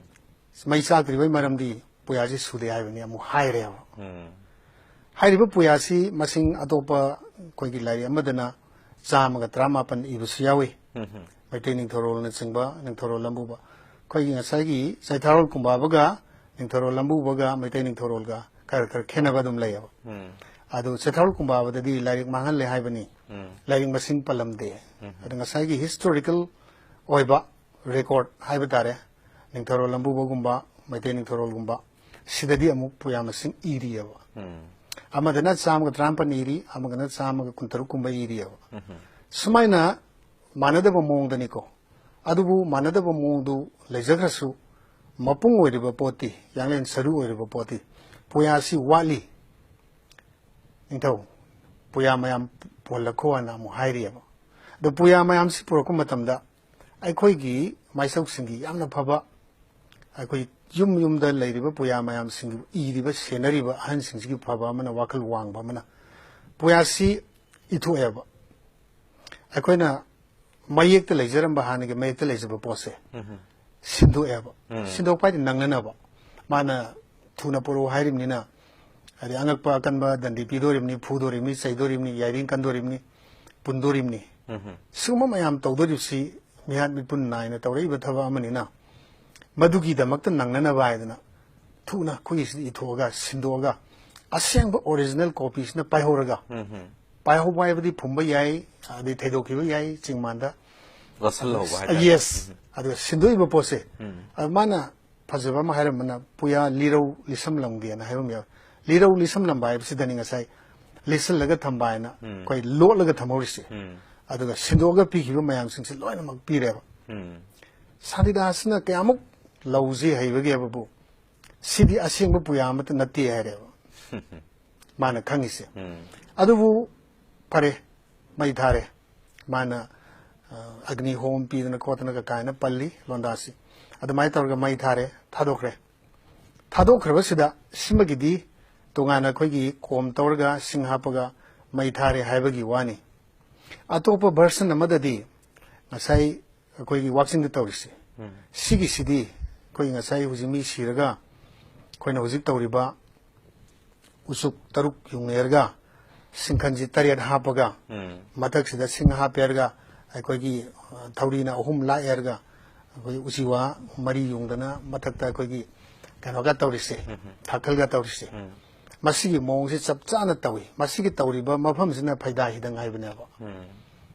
ꯃꯩ ꯆꯥꯛꯇ꯭ꯔꯤꯕꯩ ꯃꯔꯝꯗꯤ ꯄꯨꯌꯥꯁꯤ ꯁꯨꯗꯦ ꯍꯥꯏꯕꯅꯤ" ꯑꯃꯨꯛ ꯍꯥꯏꯔꯦꯕ꯫ ꯎꯝ꯫ ꯍꯥꯏꯔꯤꯕ ꯄꯨꯌꯥꯁꯤ ꯃꯁꯤꯡ ꯑꯇꯣꯞꯄ ꯑꯩꯈꯣꯏꯒꯤ ꯂꯥꯏꯔꯤꯛ ꯑꯃꯗꯅ ꯆꯥꯝꯃꯒ ꯇꯔꯥꯃꯥꯄꯟ ꯏꯕꯁꯨ ꯌꯥꯎꯏ꯫ ꯎꯝ꯫ ꯃꯩꯇꯩ ꯅꯤꯡꯊꯧꯔꯣꯜꯅꯆꯤꯡꯕ, ꯅꯤꯡꯊꯧꯔꯣꯜ ꯂꯝꯕꯨꯕ꯫ ꯑꯩꯈꯣꯏꯒꯤ ꯉꯁꯥꯏꯒꯤ ꯆꯩꯊꯥꯔꯣꯜ ꯀꯨꯝꯕꯥꯕꯒ ꯅꯤꯡꯊꯧꯔꯣꯜ ꯂꯝꯕꯨꯕꯒ ꯃꯩꯇꯩ ꯅꯤꯡꯊꯧꯔꯣꯜꯒ ꯈꯔ ꯈꯔ ꯈꯦꯠꯅꯕ ꯑꯗꯨꯝ ꯂꯩꯌꯦꯕ꯫ ꯎꯝ꯫ ꯑꯗꯨ ꯆꯩꯊꯥꯔꯣꯜ ꯀꯨꯝꯕꯥꯕꯗꯗꯤ ꯂꯥꯏꯔꯤꯛ ꯃꯥꯡꯍꯜꯂꯦ ꯍꯥꯏꯕꯅꯤ, ꯎꯝ꯫ ꯂꯥꯏꯔꯤꯛ ꯃꯁꯤꯡ ꯄꯜꯂꯝꯗꯦ꯫ ꯎꯝ꯫ ꯑꯗꯨ ꯉꯁꯥꯏꯒꯤ ꯍꯤꯁꯇꯣꯔꯤꯀꯦꯜ ꯑꯣꯏꯕ ꯔꯦꯀꯣꯔꯠ ꯍꯥꯏꯕ ꯇꯥꯔꯦ, ꯅꯤꯡꯊꯧꯔꯣꯜ ꯂꯝꯕꯨꯕꯒꯨꯝꯕ, ꯃꯩꯇꯩ ꯅꯤꯡꯊꯧꯔꯣꯜꯒꯨꯝꯕ, ꯁꯤꯗꯗꯤ ꯑꯃꯨꯛ ꯄꯨꯌꯥ ꯃꯁꯤꯡ ꯏꯔꯤꯑꯕ꯫ ꯎꯝ꯫ ꯑꯃꯗꯅ ꯆꯥꯝꯃꯒ ꯇꯔꯥꯃꯥꯄꯟ ꯏꯔꯤ, ꯑꯃꯒꯅ ꯆꯥꯝꯃꯒ ꯀꯨꯟꯇꯔꯨꯛ ꯀꯨꯝꯕ ꯏꯔꯤꯑꯕ꯫ ꯎꯝ꯫ ꯁꯨꯃꯥꯏꯅ ꯃꯥꯟꯅꯗꯕ ꯃꯑꯣꯡꯗꯅꯤꯀꯣ꯫ ꯑꯗꯨꯕꯨ ꯃꯥꯟꯅꯗꯕ ꯃꯑꯣꯡꯗꯨ ꯂꯩꯖꯈ꯭ꯔꯁꯨ, ꯃꯄꯨꯡ ꯑꯣꯏꯔꯤꯕ ꯄꯣꯠꯇꯤ, ꯌꯥꯡꯂꯦꯟ ꯁꯔꯨ ꯑꯣꯏꯔꯤꯕ ꯄꯣꯠꯇꯤ ꯄꯨꯌꯥꯁꯤ ꯋꯥꯠꯂꯤ꯫ ꯅꯤꯡꯊꯧ, ꯄꯨꯌꯥ ꯃꯌꯥꯝ ꯄꯨꯍꯜꯂꯛꯈꯣ ꯍꯥꯏꯅ ꯑꯃꯨꯛ ꯍꯥꯏꯔꯤꯑꯕ꯫ ꯑꯗꯣ ꯄꯨꯌꯥ ꯃꯌꯥꯝꯁꯤ ꯄꯨꯔꯛꯄ ꯃꯇꯝꯗ ꯑꯩꯈꯣꯏꯒꯤ ꯃꯥꯏꯆꯧꯁꯤꯡꯒꯤ ꯌꯥꯝꯅ ꯐꯕ, ꯑꯩꯈꯣꯏ ꯌꯨꯝ ꯌꯨꯝꯗ ꯂꯩꯔꯤꯕ ꯄꯨꯌꯥ ꯃꯌꯥꯝꯁꯤꯡꯒꯤ ꯏꯔꯤꯕ, ꯁꯦꯟꯅꯔꯤꯕ ꯑꯍꯟꯁꯤꯡꯁꯤꯒꯤ ꯐꯕ ꯑꯃꯅ, ꯋꯥꯈꯜ ꯋꯥꯡꯕ ꯑꯃꯅ ꯄꯨꯌꯥꯁꯤ ꯏꯊꯣꯛꯑꯦꯕ꯫ ꯑꯩꯈꯣꯏꯅ ꯃꯌꯦꯛꯇ ꯂꯩꯖꯔꯝꯕ, ꯍꯥꯟꯅꯒꯤ ꯃꯌꯦꯛꯇ ꯂꯩꯖꯕ ꯄꯣꯠꯁꯦ ꯎꯝ꯫ ꯁꯤꯟꯗꯣꯛꯑꯦꯕ꯫ ꯎꯝ꯫ ꯁꯤꯟꯗꯣꯛꯄ ꯍꯥꯏꯗꯤ ꯅꯪꯅꯅꯕ꯫ ꯃꯥꯅ ꯊꯨꯅ ꯄꯨꯔꯛꯎ ꯍꯥꯏꯔꯤꯕꯅꯤꯅ, ꯍꯥꯏꯗꯤ ꯑꯉꯛꯄ ꯑꯀꯟꯕ ꯗꯟꯗꯤ ꯄꯤꯗꯣꯔꯤꯕꯅꯤ, ꯐꯨꯗꯣꯔꯤꯕꯅꯤ, ꯆꯩꯗꯣꯔꯤꯕꯅꯤ, ꯌꯥꯏꯔꯤ ꯀꯟꯗꯣꯔꯤꯕꯅꯤ, ꯄꯨꯟꯗꯣꯔꯤꯕꯅꯤ꯫ ꯎꯝ꯫ ꯁꯤꯒꯨꯝꯕ ꯃꯌꯥꯝ ꯇꯧꯗꯣꯔꯤꯕꯁꯤ ꯃꯤꯍꯥꯠ ꯃꯤꯄꯨꯟ ꯅꯥꯏꯅ ꯇꯧꯔꯛꯏꯕ ꯊꯕꯛ ꯑꯃꯅꯤꯅ, ꯃꯗꯨꯒꯤꯗꯃꯛꯇ ꯅꯪꯅꯅꯕ ꯍꯥꯏꯗꯅ ꯊꯨꯅ ꯑꯩꯈꯣꯏꯒꯤꯁꯤꯗ ꯏꯊꯣꯛꯑꯒ, ꯁꯤꯟꯗꯣꯛꯑꯒ, ꯑꯁꯦꯡꯕ ꯑꯣꯔꯤꯖꯤꯅꯦꯜ ꯀꯣꯄꯤꯁꯤꯅ ꯄꯥꯏꯍꯧꯔꯒ, ꯎꯝ꯫ ꯄꯥꯏꯍꯧꯕ ꯍꯥꯏꯕꯗꯤ ꯐꯨꯝꯕ ꯌꯥꯏ, ꯑꯗꯩ ꯊꯩꯗꯣꯛꯈꯤꯕ ꯌꯥꯏ ꯆꯤꯡꯃꯥꯟꯗ꯫ ꯂꯣꯠꯁꯤꯜꯍꯧꯕ ꯍꯥꯏꯇꯥꯔꯦ꯫ ꯌꯦꯁ꯫ ꯑꯗꯨꯒ ꯁꯤꯟꯗꯣꯛꯏꯕ ꯄꯣꯠꯁꯦ, ꯎꯝ꯫ ꯑꯗꯨ ꯃꯥꯅ ꯐꯖꯕ ꯑꯃ ꯍꯥꯏꯔꯝꯕꯅ, ꯄꯨꯌꯥ ꯂꯤꯔꯧ ꯂꯤꯁꯝꯂꯝꯒꯦꯅ ꯍꯥꯏꯕ ꯑꯃ ꯌꯥꯎꯋꯦ꯫ ꯂꯤꯔꯧ ꯂꯤꯁꯝꯂꯝꯕ ꯍꯥꯏꯕꯁꯤꯗꯅꯤ ꯉꯁꯥꯏ ꯂꯤꯁꯜꯂꯒ ꯊꯝꯕ ꯍꯥꯏꯅ ꯎꯝ꯫ ꯑꯩꯈꯣꯏ ꯂꯣꯠꯂꯒ ꯊꯝꯍꯧꯔꯤꯁꯦ꯫ ꯎꯝ꯫ ꯑꯗꯨꯒ ꯁꯤꯟꯗꯣꯛꯑꯒ ꯄꯤꯈꯤꯕ ꯃꯌꯥꯝꯁꯤꯡꯁꯦ ꯂꯣꯏꯅꯃꯛ ꯄꯤꯔꯦꯕ꯫ ꯎꯝ꯫ ꯁꯥꯟꯇꯤꯗꯥꯁꯅ ꯀꯌꯥꯃꯨꯛ ꯂꯧꯖꯩ ꯍꯩꯕꯒꯦꯕꯕꯨ, "ꯁꯤꯗꯤ ꯑꯁꯦꯡꯕ ꯄꯨꯌꯥ ꯑꯃꯠꯇ ꯅꯠꯇꯦ" ꯍꯥꯏꯔꯦꯕ꯫ ꯃꯥꯅ ꯈꯪꯉꯤꯁꯦ꯫ ꯎꯝ꯫ ꯑꯗꯨꯕꯨ ꯐꯔꯦ, ꯃꯩ ꯊꯥꯔꯦ꯫ ꯃꯥꯅ, ꯑ, ꯑꯒꯅꯤ ꯍꯣꯝ ꯄꯤꯗꯅ ꯈꯣꯠꯇꯅꯒ ꯀꯥꯏꯅ ꯄꯜꯂꯤ ꯂꯣꯟꯗꯥꯁꯤ꯫ ꯑꯗꯨꯃꯥꯏꯅ ꯇꯧꯔꯒ ꯃꯩ ꯊꯥꯔꯦ, ꯊꯥꯗꯣꯛꯈ꯭ꯔꯦ꯫ ꯊꯥꯗꯣꯛꯈ꯭ꯔꯕꯁꯤꯗ ꯁꯤꯃꯒꯤꯗꯤ ꯇꯣꯉꯥꯟꯅ ꯑꯩꯈꯣꯏꯒꯤ ꯀꯣꯝ ꯇꯧꯔꯒ ꯁꯤꯡ ꯍꯥꯞꯄꯒ ꯃꯩ ꯊꯥꯔꯦ ꯍꯥꯏꯕꯒꯤ ꯋꯥꯅꯤ꯫ ꯑꯇꯣꯞꯄ version ꯑꯃꯗꯗꯤ ꯉꯁꯥꯏ ꯑꯩꯈꯣꯏꯒꯤ ꯋꯥꯛꯆꯤꯡꯗ ꯇꯧꯔꯤꯁꯦ, ꯁꯤꯒꯤꯁꯤꯗꯤ ꯑꯩꯈꯣꯏ ꯉꯁꯥꯏ ꯍꯧꯖꯤꯛ ꯃꯤ ꯁꯤꯔꯒ ꯑꯩꯈꯣꯏꯅ ꯍꯧꯖꯤꯛ ꯇꯧꯔꯤꯕ ꯎꯆꯨꯛ ꯇꯔꯨꯛ ꯌꯨꯡꯅꯔꯒ ꯁꯤꯡꯈꯟꯁꯤ ꯇꯔꯦꯠ ꯍꯥꯞꯄꯒ ꯎꯝ꯫ ꯃꯊꯛꯁꯤꯗ ꯁꯤꯡ ꯍꯥꯞꯄꯦꯔꯒ ꯑꯩꯈꯣꯏꯒꯤ, ꯑ, ꯊꯧꯔꯤꯅ ꯑꯍꯨꯝ ꯂꯥꯛꯑꯦꯔꯒ ꯑꯩꯈꯣꯏ ꯎꯆꯤꯋꯥ ꯃꯔꯤ ꯌꯨꯡꯗꯅ ꯃꯊꯛꯇ ꯑꯩꯈꯣꯏꯒꯤ ꯀꯩꯅꯣꯒ ꯇꯧꯔꯤꯁꯦ, ꯎꯝ꯫ ꯊꯥꯀꯜꯒ ꯇꯧꯔꯤꯁꯦ꯫ ꯎꯝ꯫ ꯃꯁꯤꯒꯤ ꯃꯑꯣꯡꯁꯤ ꯆꯞ ꯆꯥꯅ ꯇꯧꯏ꯫ ꯃꯁꯤꯒꯤ ꯇꯧꯔꯤꯕ ꯃꯐꯝꯁꯤꯅ ꯐꯩꯗꯥ ꯍꯤꯗꯪ ꯍꯥꯏꯕꯅꯦꯕ꯫ ꯎꯝ꯫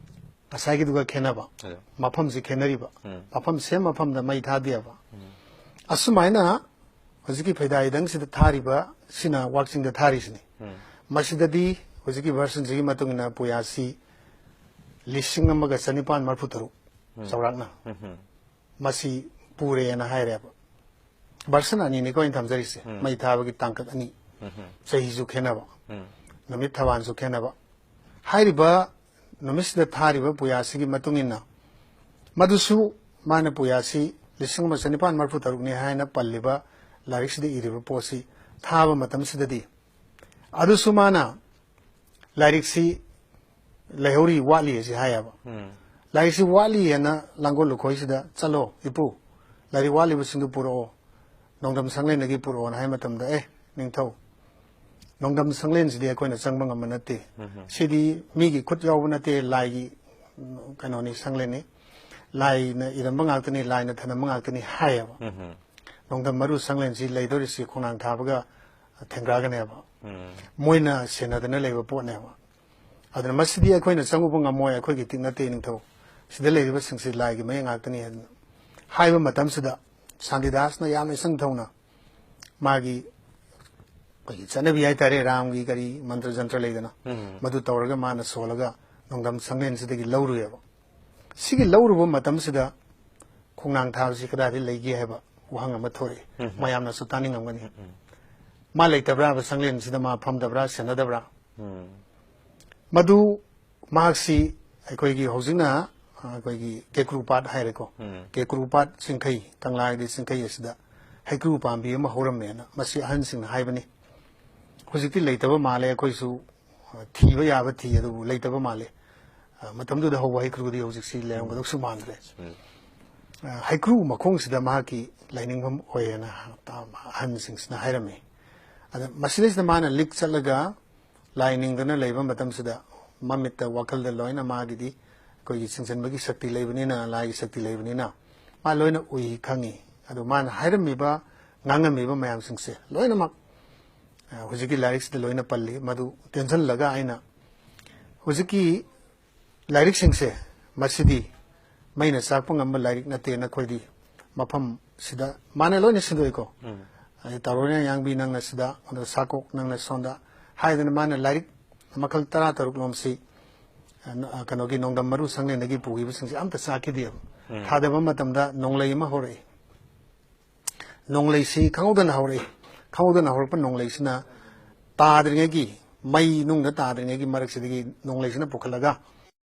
ꯉꯁꯥꯏꯒꯤꯗꯨꯒ ꯈꯦꯠꯅꯕ꯫ ꯑꯗꯣ꯫ ꯃꯐꯝꯁꯤ ꯈꯦꯠꯅꯔꯤꯕ꯫ ꯎꯝ꯫ ꯃꯐꯝ ꯁꯦꯝ ꯃꯐꯝꯗ ꯃꯩ ꯊꯥꯗꯦꯕ꯫ ꯎꯝ꯫ ꯑꯁꯨꯃꯥꯏꯅ ꯍꯧꯖꯤꯛꯀꯤ ꯐꯩꯗꯥ ꯍꯤꯗꯪꯁꯤꯗ ꯊꯥꯔꯤꯕ ꯁꯤꯅ ꯋꯥꯛꯆꯤꯡꯗ ꯊꯥꯔꯤꯁꯤꯅꯤ꯫ ꯎꯝ꯫ ꯃꯁꯤꯗꯗꯤ ꯍꯧꯖꯤꯛꯀꯤ versionꯁꯤꯒꯤ ꯃꯇꯨꯡ ꯏꯟꯅ ꯄꯨꯌꯥꯁꯤ ꯂꯤꯁꯤꯡ ꯑꯃꯒ ꯆꯅꯤꯄꯥꯟ ꯃꯔꯤꯐꯨ ꯇꯔꯨꯛ ꯎꯝ꯫ ꯆꯥꯎꯔꯥꯛꯅ ꯎꯝ꯫ ꯃꯁꯤ ꯄꯨꯔꯦꯅ ꯍꯥꯏꯔꯦꯕ꯫ Version ꯑꯅꯤꯅꯤꯀꯣ ꯑꯩꯅ ꯊꯝꯖꯔꯤꯁꯦ꯫ ꯎꯝ꯫ ꯃꯩ ꯊꯥꯕꯒꯤ ꯇꯥꯡꯀꯛ ꯑꯅꯤ꯫ ꯎꯝ꯫ ꯆꯍꯤꯁꯨ ꯈꯦꯠꯅꯕ꯫ ꯎꯝ꯫ ꯅꯨꯃꯤꯠ ꯊꯕꯥꯜꯁꯨ ꯈꯦꯠꯅꯕ꯫ ꯍꯥꯏꯔꯤꯕ ꯅꯨꯃꯤꯠꯁꯤꯗ ꯊꯥꯔꯤꯕ ꯄꯨꯌꯥꯁꯤꯒꯤ ꯃꯇꯨꯡ ꯏꯟꯅ ꯃꯗꯨꯁꯨ ꯃꯥꯅ ꯄꯨꯌꯥꯁꯤ ꯂꯤꯁꯤꯡ ꯑꯃ ꯆꯅꯤꯄꯥꯟ ꯃꯔꯤꯐꯨ ꯇꯔꯨꯛꯅꯤ ꯍꯥꯏꯅ ꯄꯜꯂꯤꯕ ꯂꯥꯏꯔꯤꯛꯁꯤꯗ ꯏꯔꯤꯕ ꯄꯣꯠꯁꯤ ꯊꯥꯕ ꯃꯇꯝꯁꯤꯗꯗꯤ ꯑꯗꯨꯁꯨ ꯃꯥꯅ ꯂꯥꯏꯔꯤꯛꯁꯤ ꯂꯩꯍꯧꯔꯤ, ꯋꯥꯠꯂꯤ ꯑꯁꯤ ꯍꯥꯏꯌꯦꯕ꯫ ꯎꯝ꯫ ꯂꯥꯏꯔꯤꯛꯁꯤ ꯋꯥꯠꯂꯤ ꯍꯥꯏꯅ ꯂꯥꯡꯒꯣꯜ ꯂꯨꯈꯣꯏꯁꯤꯗ, "ꯆꯠꯂꯣ ꯏꯄꯨ, ꯂꯥꯏꯔꯤꯛ ꯋꯥꯠꯂꯤꯕꯁꯤꯡꯗꯨ ꯄꯨꯔꯛꯑꯣ, ꯅꯣꯡꯗꯝ ꯁꯪꯂꯦꯟꯗꯒꯤ ꯄꯨꯔꯛꯑꯣꯅ" ꯍꯥꯏ ꯃꯇꯝꯗ, "ꯑꯦ ꯅꯤꯡꯊꯧ, ꯅꯣꯡꯗꯝ ꯁꯪꯂꯦꯟꯁꯤꯗꯤ ꯑꯩꯈꯣꯏꯅ ꯆꯪꯕ ꯉꯝꯕ ꯅꯠꯇꯦ꯫ ꯎꯝ꯫ ꯁꯤꯗꯤ ꯃꯤꯒꯤ ꯈꯨꯠ ꯌꯥꯎꯕ ꯅꯠꯇꯦ, ꯂꯥꯏꯒꯤ, ꯎꯝ, ꯀꯩꯅꯣꯅꯤ, ꯁꯪꯂꯦꯟꯅꯤ꯫ ꯂꯥꯏꯅ ꯏꯔꯝꯕ ꯉꯥꯛꯇꯅꯤ, ꯂꯥꯏꯅ ꯊꯅꯝꯕ ꯉꯥꯛꯇꯅꯤ" ꯍꯥꯏꯌꯦꯕ꯫ ꯎꯝ꯫ ꯅꯣꯡꯗꯝ ꯃꯔꯨ ꯁꯪꯂꯦꯟꯁꯤ ꯂꯩꯗꯣꯔꯤꯁꯤ ꯈꯣꯡꯅꯥꯡ ꯊꯥꯕꯒ ꯊꯦꯡꯒ꯭ꯔꯥꯒꯅꯦꯕ꯫ ꯎꯝ꯫ ꯃꯣꯏꯅ ꯁꯦꯟꯅꯗꯅ ꯂꯩꯕ ꯄꯣꯠꯅꯦꯕ꯫ ꯑꯗꯨꯅ ꯃꯁꯤꯗꯤ ꯑꯩꯈꯣꯏꯅ ꯆꯪꯉꯨꯕ ꯉꯝꯃꯣꯏ, ꯑꯩꯈꯣꯏꯒꯤ ꯇꯤꯛ ꯅꯠꯇꯦ ꯅꯤꯡꯊꯧ, ꯁꯤꯗ ꯂꯩꯔꯤꯕꯁꯤꯡꯁꯤ ꯂꯥꯏꯒꯤ ꯃꯌꯦꯛ ꯉꯥꯛꯇꯅꯤ ꯍꯥꯏꯗꯅ ꯍꯥꯏꯕ ꯃꯇꯝꯁꯤꯗ ꯁꯥꯟꯇꯤꯗꯥꯁꯅ ꯌꯥꯝꯅ ꯏꯆꯪ ꯊꯧꯅ ꯃꯥꯒꯤ ꯑꯩꯈꯣꯏꯒꯤ ꯆꯠꯅꯕꯤ ꯍꯥꯏꯇꯥꯔꯦ, ꯔꯥꯝꯒꯤ ꯀꯔꯤ ꯃꯟꯇ꯭ꯔ ꯖꯟꯇ꯭ꯔ ꯂꯩꯗꯅ, ꯎꯝ꯫ ꯃꯗꯨ ꯇꯧꯔꯒ ꯃꯥꯅ ꯁꯣꯜꯂꯒ ꯅꯣꯡꯗꯝ ꯁꯪꯂꯦꯟꯁꯤꯗꯒꯤ ꯂꯧꯔꯨꯏꯌꯦꯕ꯫ ꯁꯤꯒꯤ ꯂꯧꯔꯨꯕ ꯃꯇꯝꯁꯤꯗ ꯈꯣꯡꯅꯥꯡ ꯊꯥꯕꯁꯤ ꯀꯗꯥꯏꯗ ꯂꯩꯒꯦ ꯍꯥꯏꯕ ꯋꯥꯍꯪ ꯑꯃ ꯊꯣꯛꯂꯛꯏ꯫ ꯎꯝ꯫ ꯃꯌꯥꯝꯅꯁꯨ ꯇꯥꯅꯤꯡꯉꯝꯒꯅꯤ꯫ ꯎꯝ꯫ ꯃꯥ ꯂꯩꯇꯕ꯭ꯔꯥꯕ ꯁꯪꯂꯦꯟꯁꯤꯗ, ꯃꯥ ꯐꯝꯗꯕ꯭ꯔꯥ, ꯁꯦꯟꯅꯗꯕ꯭ꯔꯥ? ꯎꯝ꯫ ꯃꯗꯨ ꯃꯍꯥꯛꯁꯤ ꯑꯩꯈꯣꯏꯒꯤ ꯍꯧꯖꯤꯛꯅ ꯑꯩꯈꯣꯏꯒꯤ ꯀꯦꯀ꯭ꯔꯨ ꯄꯥꯠ ꯍꯥꯏꯔꯦꯀꯣ꯫ ꯀꯦꯀ꯭ꯔꯨ ꯄꯥꯠ ꯆꯤꯡꯈꯩ, ꯀꯪꯂꯥꯒꯤ ꯆꯤꯡꯈꯩ ꯑꯁꯤꯗ ꯍꯩꯀ꯭ꯔꯨ ꯄꯥꯝꯕꯤ ꯑꯃ ꯍꯧꯔꯝꯃꯦꯅ ꯃꯁꯤ ꯑꯍꯟꯁꯤꯡꯅ ꯍꯥꯏꯕꯅꯤ꯫ ꯍꯧꯖꯤꯛꯇꯤ ꯂꯩꯇꯕ ꯃꯥꯜꯂꯦ, ꯑꯩꯈꯣꯏꯁꯨ ꯊꯤꯕ ꯌꯥꯕ ꯊꯤ, ꯑꯗꯨꯕꯨ ꯂꯩꯇꯕ ꯃꯥꯜꯂꯦ꯫ ꯃꯇꯝꯗꯨꯗ ꯍꯧꯕ ꯍꯩꯀ꯭ꯔꯨꯗꯤ ꯍꯧꯖꯤꯛꯁꯤ ꯂꯩꯔꯝꯒꯗꯧꯁꯨ ꯃꯥꯟꯗ꯭ꯔꯦ꯫ ꯍꯩꯀ꯭ꯔꯨ ꯃꯈꯣꯡꯁꯤꯗ ꯃꯍꯥꯛꯀꯤ ꯂꯥꯏꯅꯤꯡꯐꯝ ꯑꯣꯏꯌꯦꯅ ꯑꯍꯟꯁꯤꯡꯁꯤꯅ ꯍꯥꯏꯔꯝꯃꯤ꯫ ꯑꯗ ꯃꯁꯤꯗꯩꯁꯤꯗ ꯃꯥꯅ ꯂꯤꯛ ꯆꯠꯂꯒ ꯂꯥꯏ ꯅꯤꯡꯗꯨꯅ ꯂꯩꯕ ꯃꯇꯝꯁꯤꯗ ꯃꯃꯤꯠꯇ ꯋꯥꯈꯜꯗ ꯂꯣꯏꯅ ꯃꯥꯒꯤꯗꯤ ꯑꯩꯈꯣꯏꯒꯤ ꯆꯤꯡꯁꯤꯟꯕꯒꯤ ꯁꯛꯇꯤ ꯂꯩꯕꯅꯤꯅ, ꯂꯥꯏꯒꯤ ꯁꯛꯇꯤ ꯂꯩꯕꯅꯤꯅ ꯃꯥ ꯂꯣꯏꯅ ꯎꯏ, ꯈꯪꯉꯤ꯫ ꯑꯗꯣ ꯃꯥꯅ ꯍꯥꯏꯔꯝꯃꯤꯕ, ꯉꯥꯡꯉꯝꯃꯤꯕ ꯃꯌꯥꯝꯁꯤꯡꯁꯦ ꯂꯣꯏꯅꯃꯛ ꯍꯧꯖꯤꯛꯀꯤ ꯂꯥꯏꯔꯤꯛꯁꯤꯗ ꯂꯣꯏꯅ ꯄꯜꯂꯤ꯫ ꯃꯗꯨ ꯇꯦꯟꯁꯤꯜꯂꯒ ꯑꯩꯅ ꯍꯧꯖꯤꯛꯀꯤ ꯂꯥꯏꯔꯤꯛꯁꯤꯡꯁꯦ, ꯃꯁꯤꯗꯤ ꯃꯩꯅ ꯆꯥꯛꯄ ꯉꯝꯕ ꯂꯥꯏꯔꯤꯛ ꯅꯠꯇꯦ꯫ ꯅꯈꯣꯏꯗꯤ ꯃꯐꯝꯁꯤꯗ ꯃꯥꯅ ꯂꯣꯏꯅ ꯁꯤꯟꯗꯣꯛꯏꯀꯣ꯫ ꯇꯥꯔꯣꯏꯅ ꯌꯥꯡꯕꯤ ꯅꯪꯅ ꯁꯤꯗ, ꯑꯗꯣ ꯁꯥꯀꯣꯛ ꯅꯪꯅ ꯁꯣꯝꯗ ꯍꯥꯏꯗꯅ ꯃꯥꯅ ꯂꯥꯏꯔꯤꯛ ꯃꯈꯜ ꯇꯔꯥ ꯇꯔꯨꯛ ꯂꯣꯝꯁꯤ ꯀꯩꯅꯣꯒꯤ ꯅꯣꯡꯗꯝ ꯃꯔꯨ ꯁꯪꯂꯦꯟꯗꯒꯤ ꯄꯨꯈꯤꯕꯁꯤꯡꯁꯦ ꯑꯝꯇ ꯆꯥꯛꯈꯤꯗꯦꯕ꯫ ꯊꯥꯗꯕ ꯃꯇꯝꯗ ꯅꯣꯡꯂꯩ ꯑꯃ ꯍꯧꯔꯛꯏ꯫ ꯅꯣꯡꯂꯩꯁꯤ ꯈꯪꯍꯧꯗꯅ ꯍꯧꯔꯛꯏ꯫ ꯈꯪꯍꯧꯗꯅ ꯍꯧꯔꯛꯄ ꯅꯣꯡꯂꯩꯁꯤꯅ ꯇꯥꯗ꯭ꯔꯤꯉꯩꯒꯤ, ꯃꯩ ꯅꯨꯡꯗ ꯇꯥꯗ꯭ꯔꯤꯉꯩꯒꯤ ꯃꯔꯛꯁꯤꯗꯒꯤ ꯅꯣꯡꯂꯩꯁꯤꯅ ꯄꯨꯈꯠꯂꯒ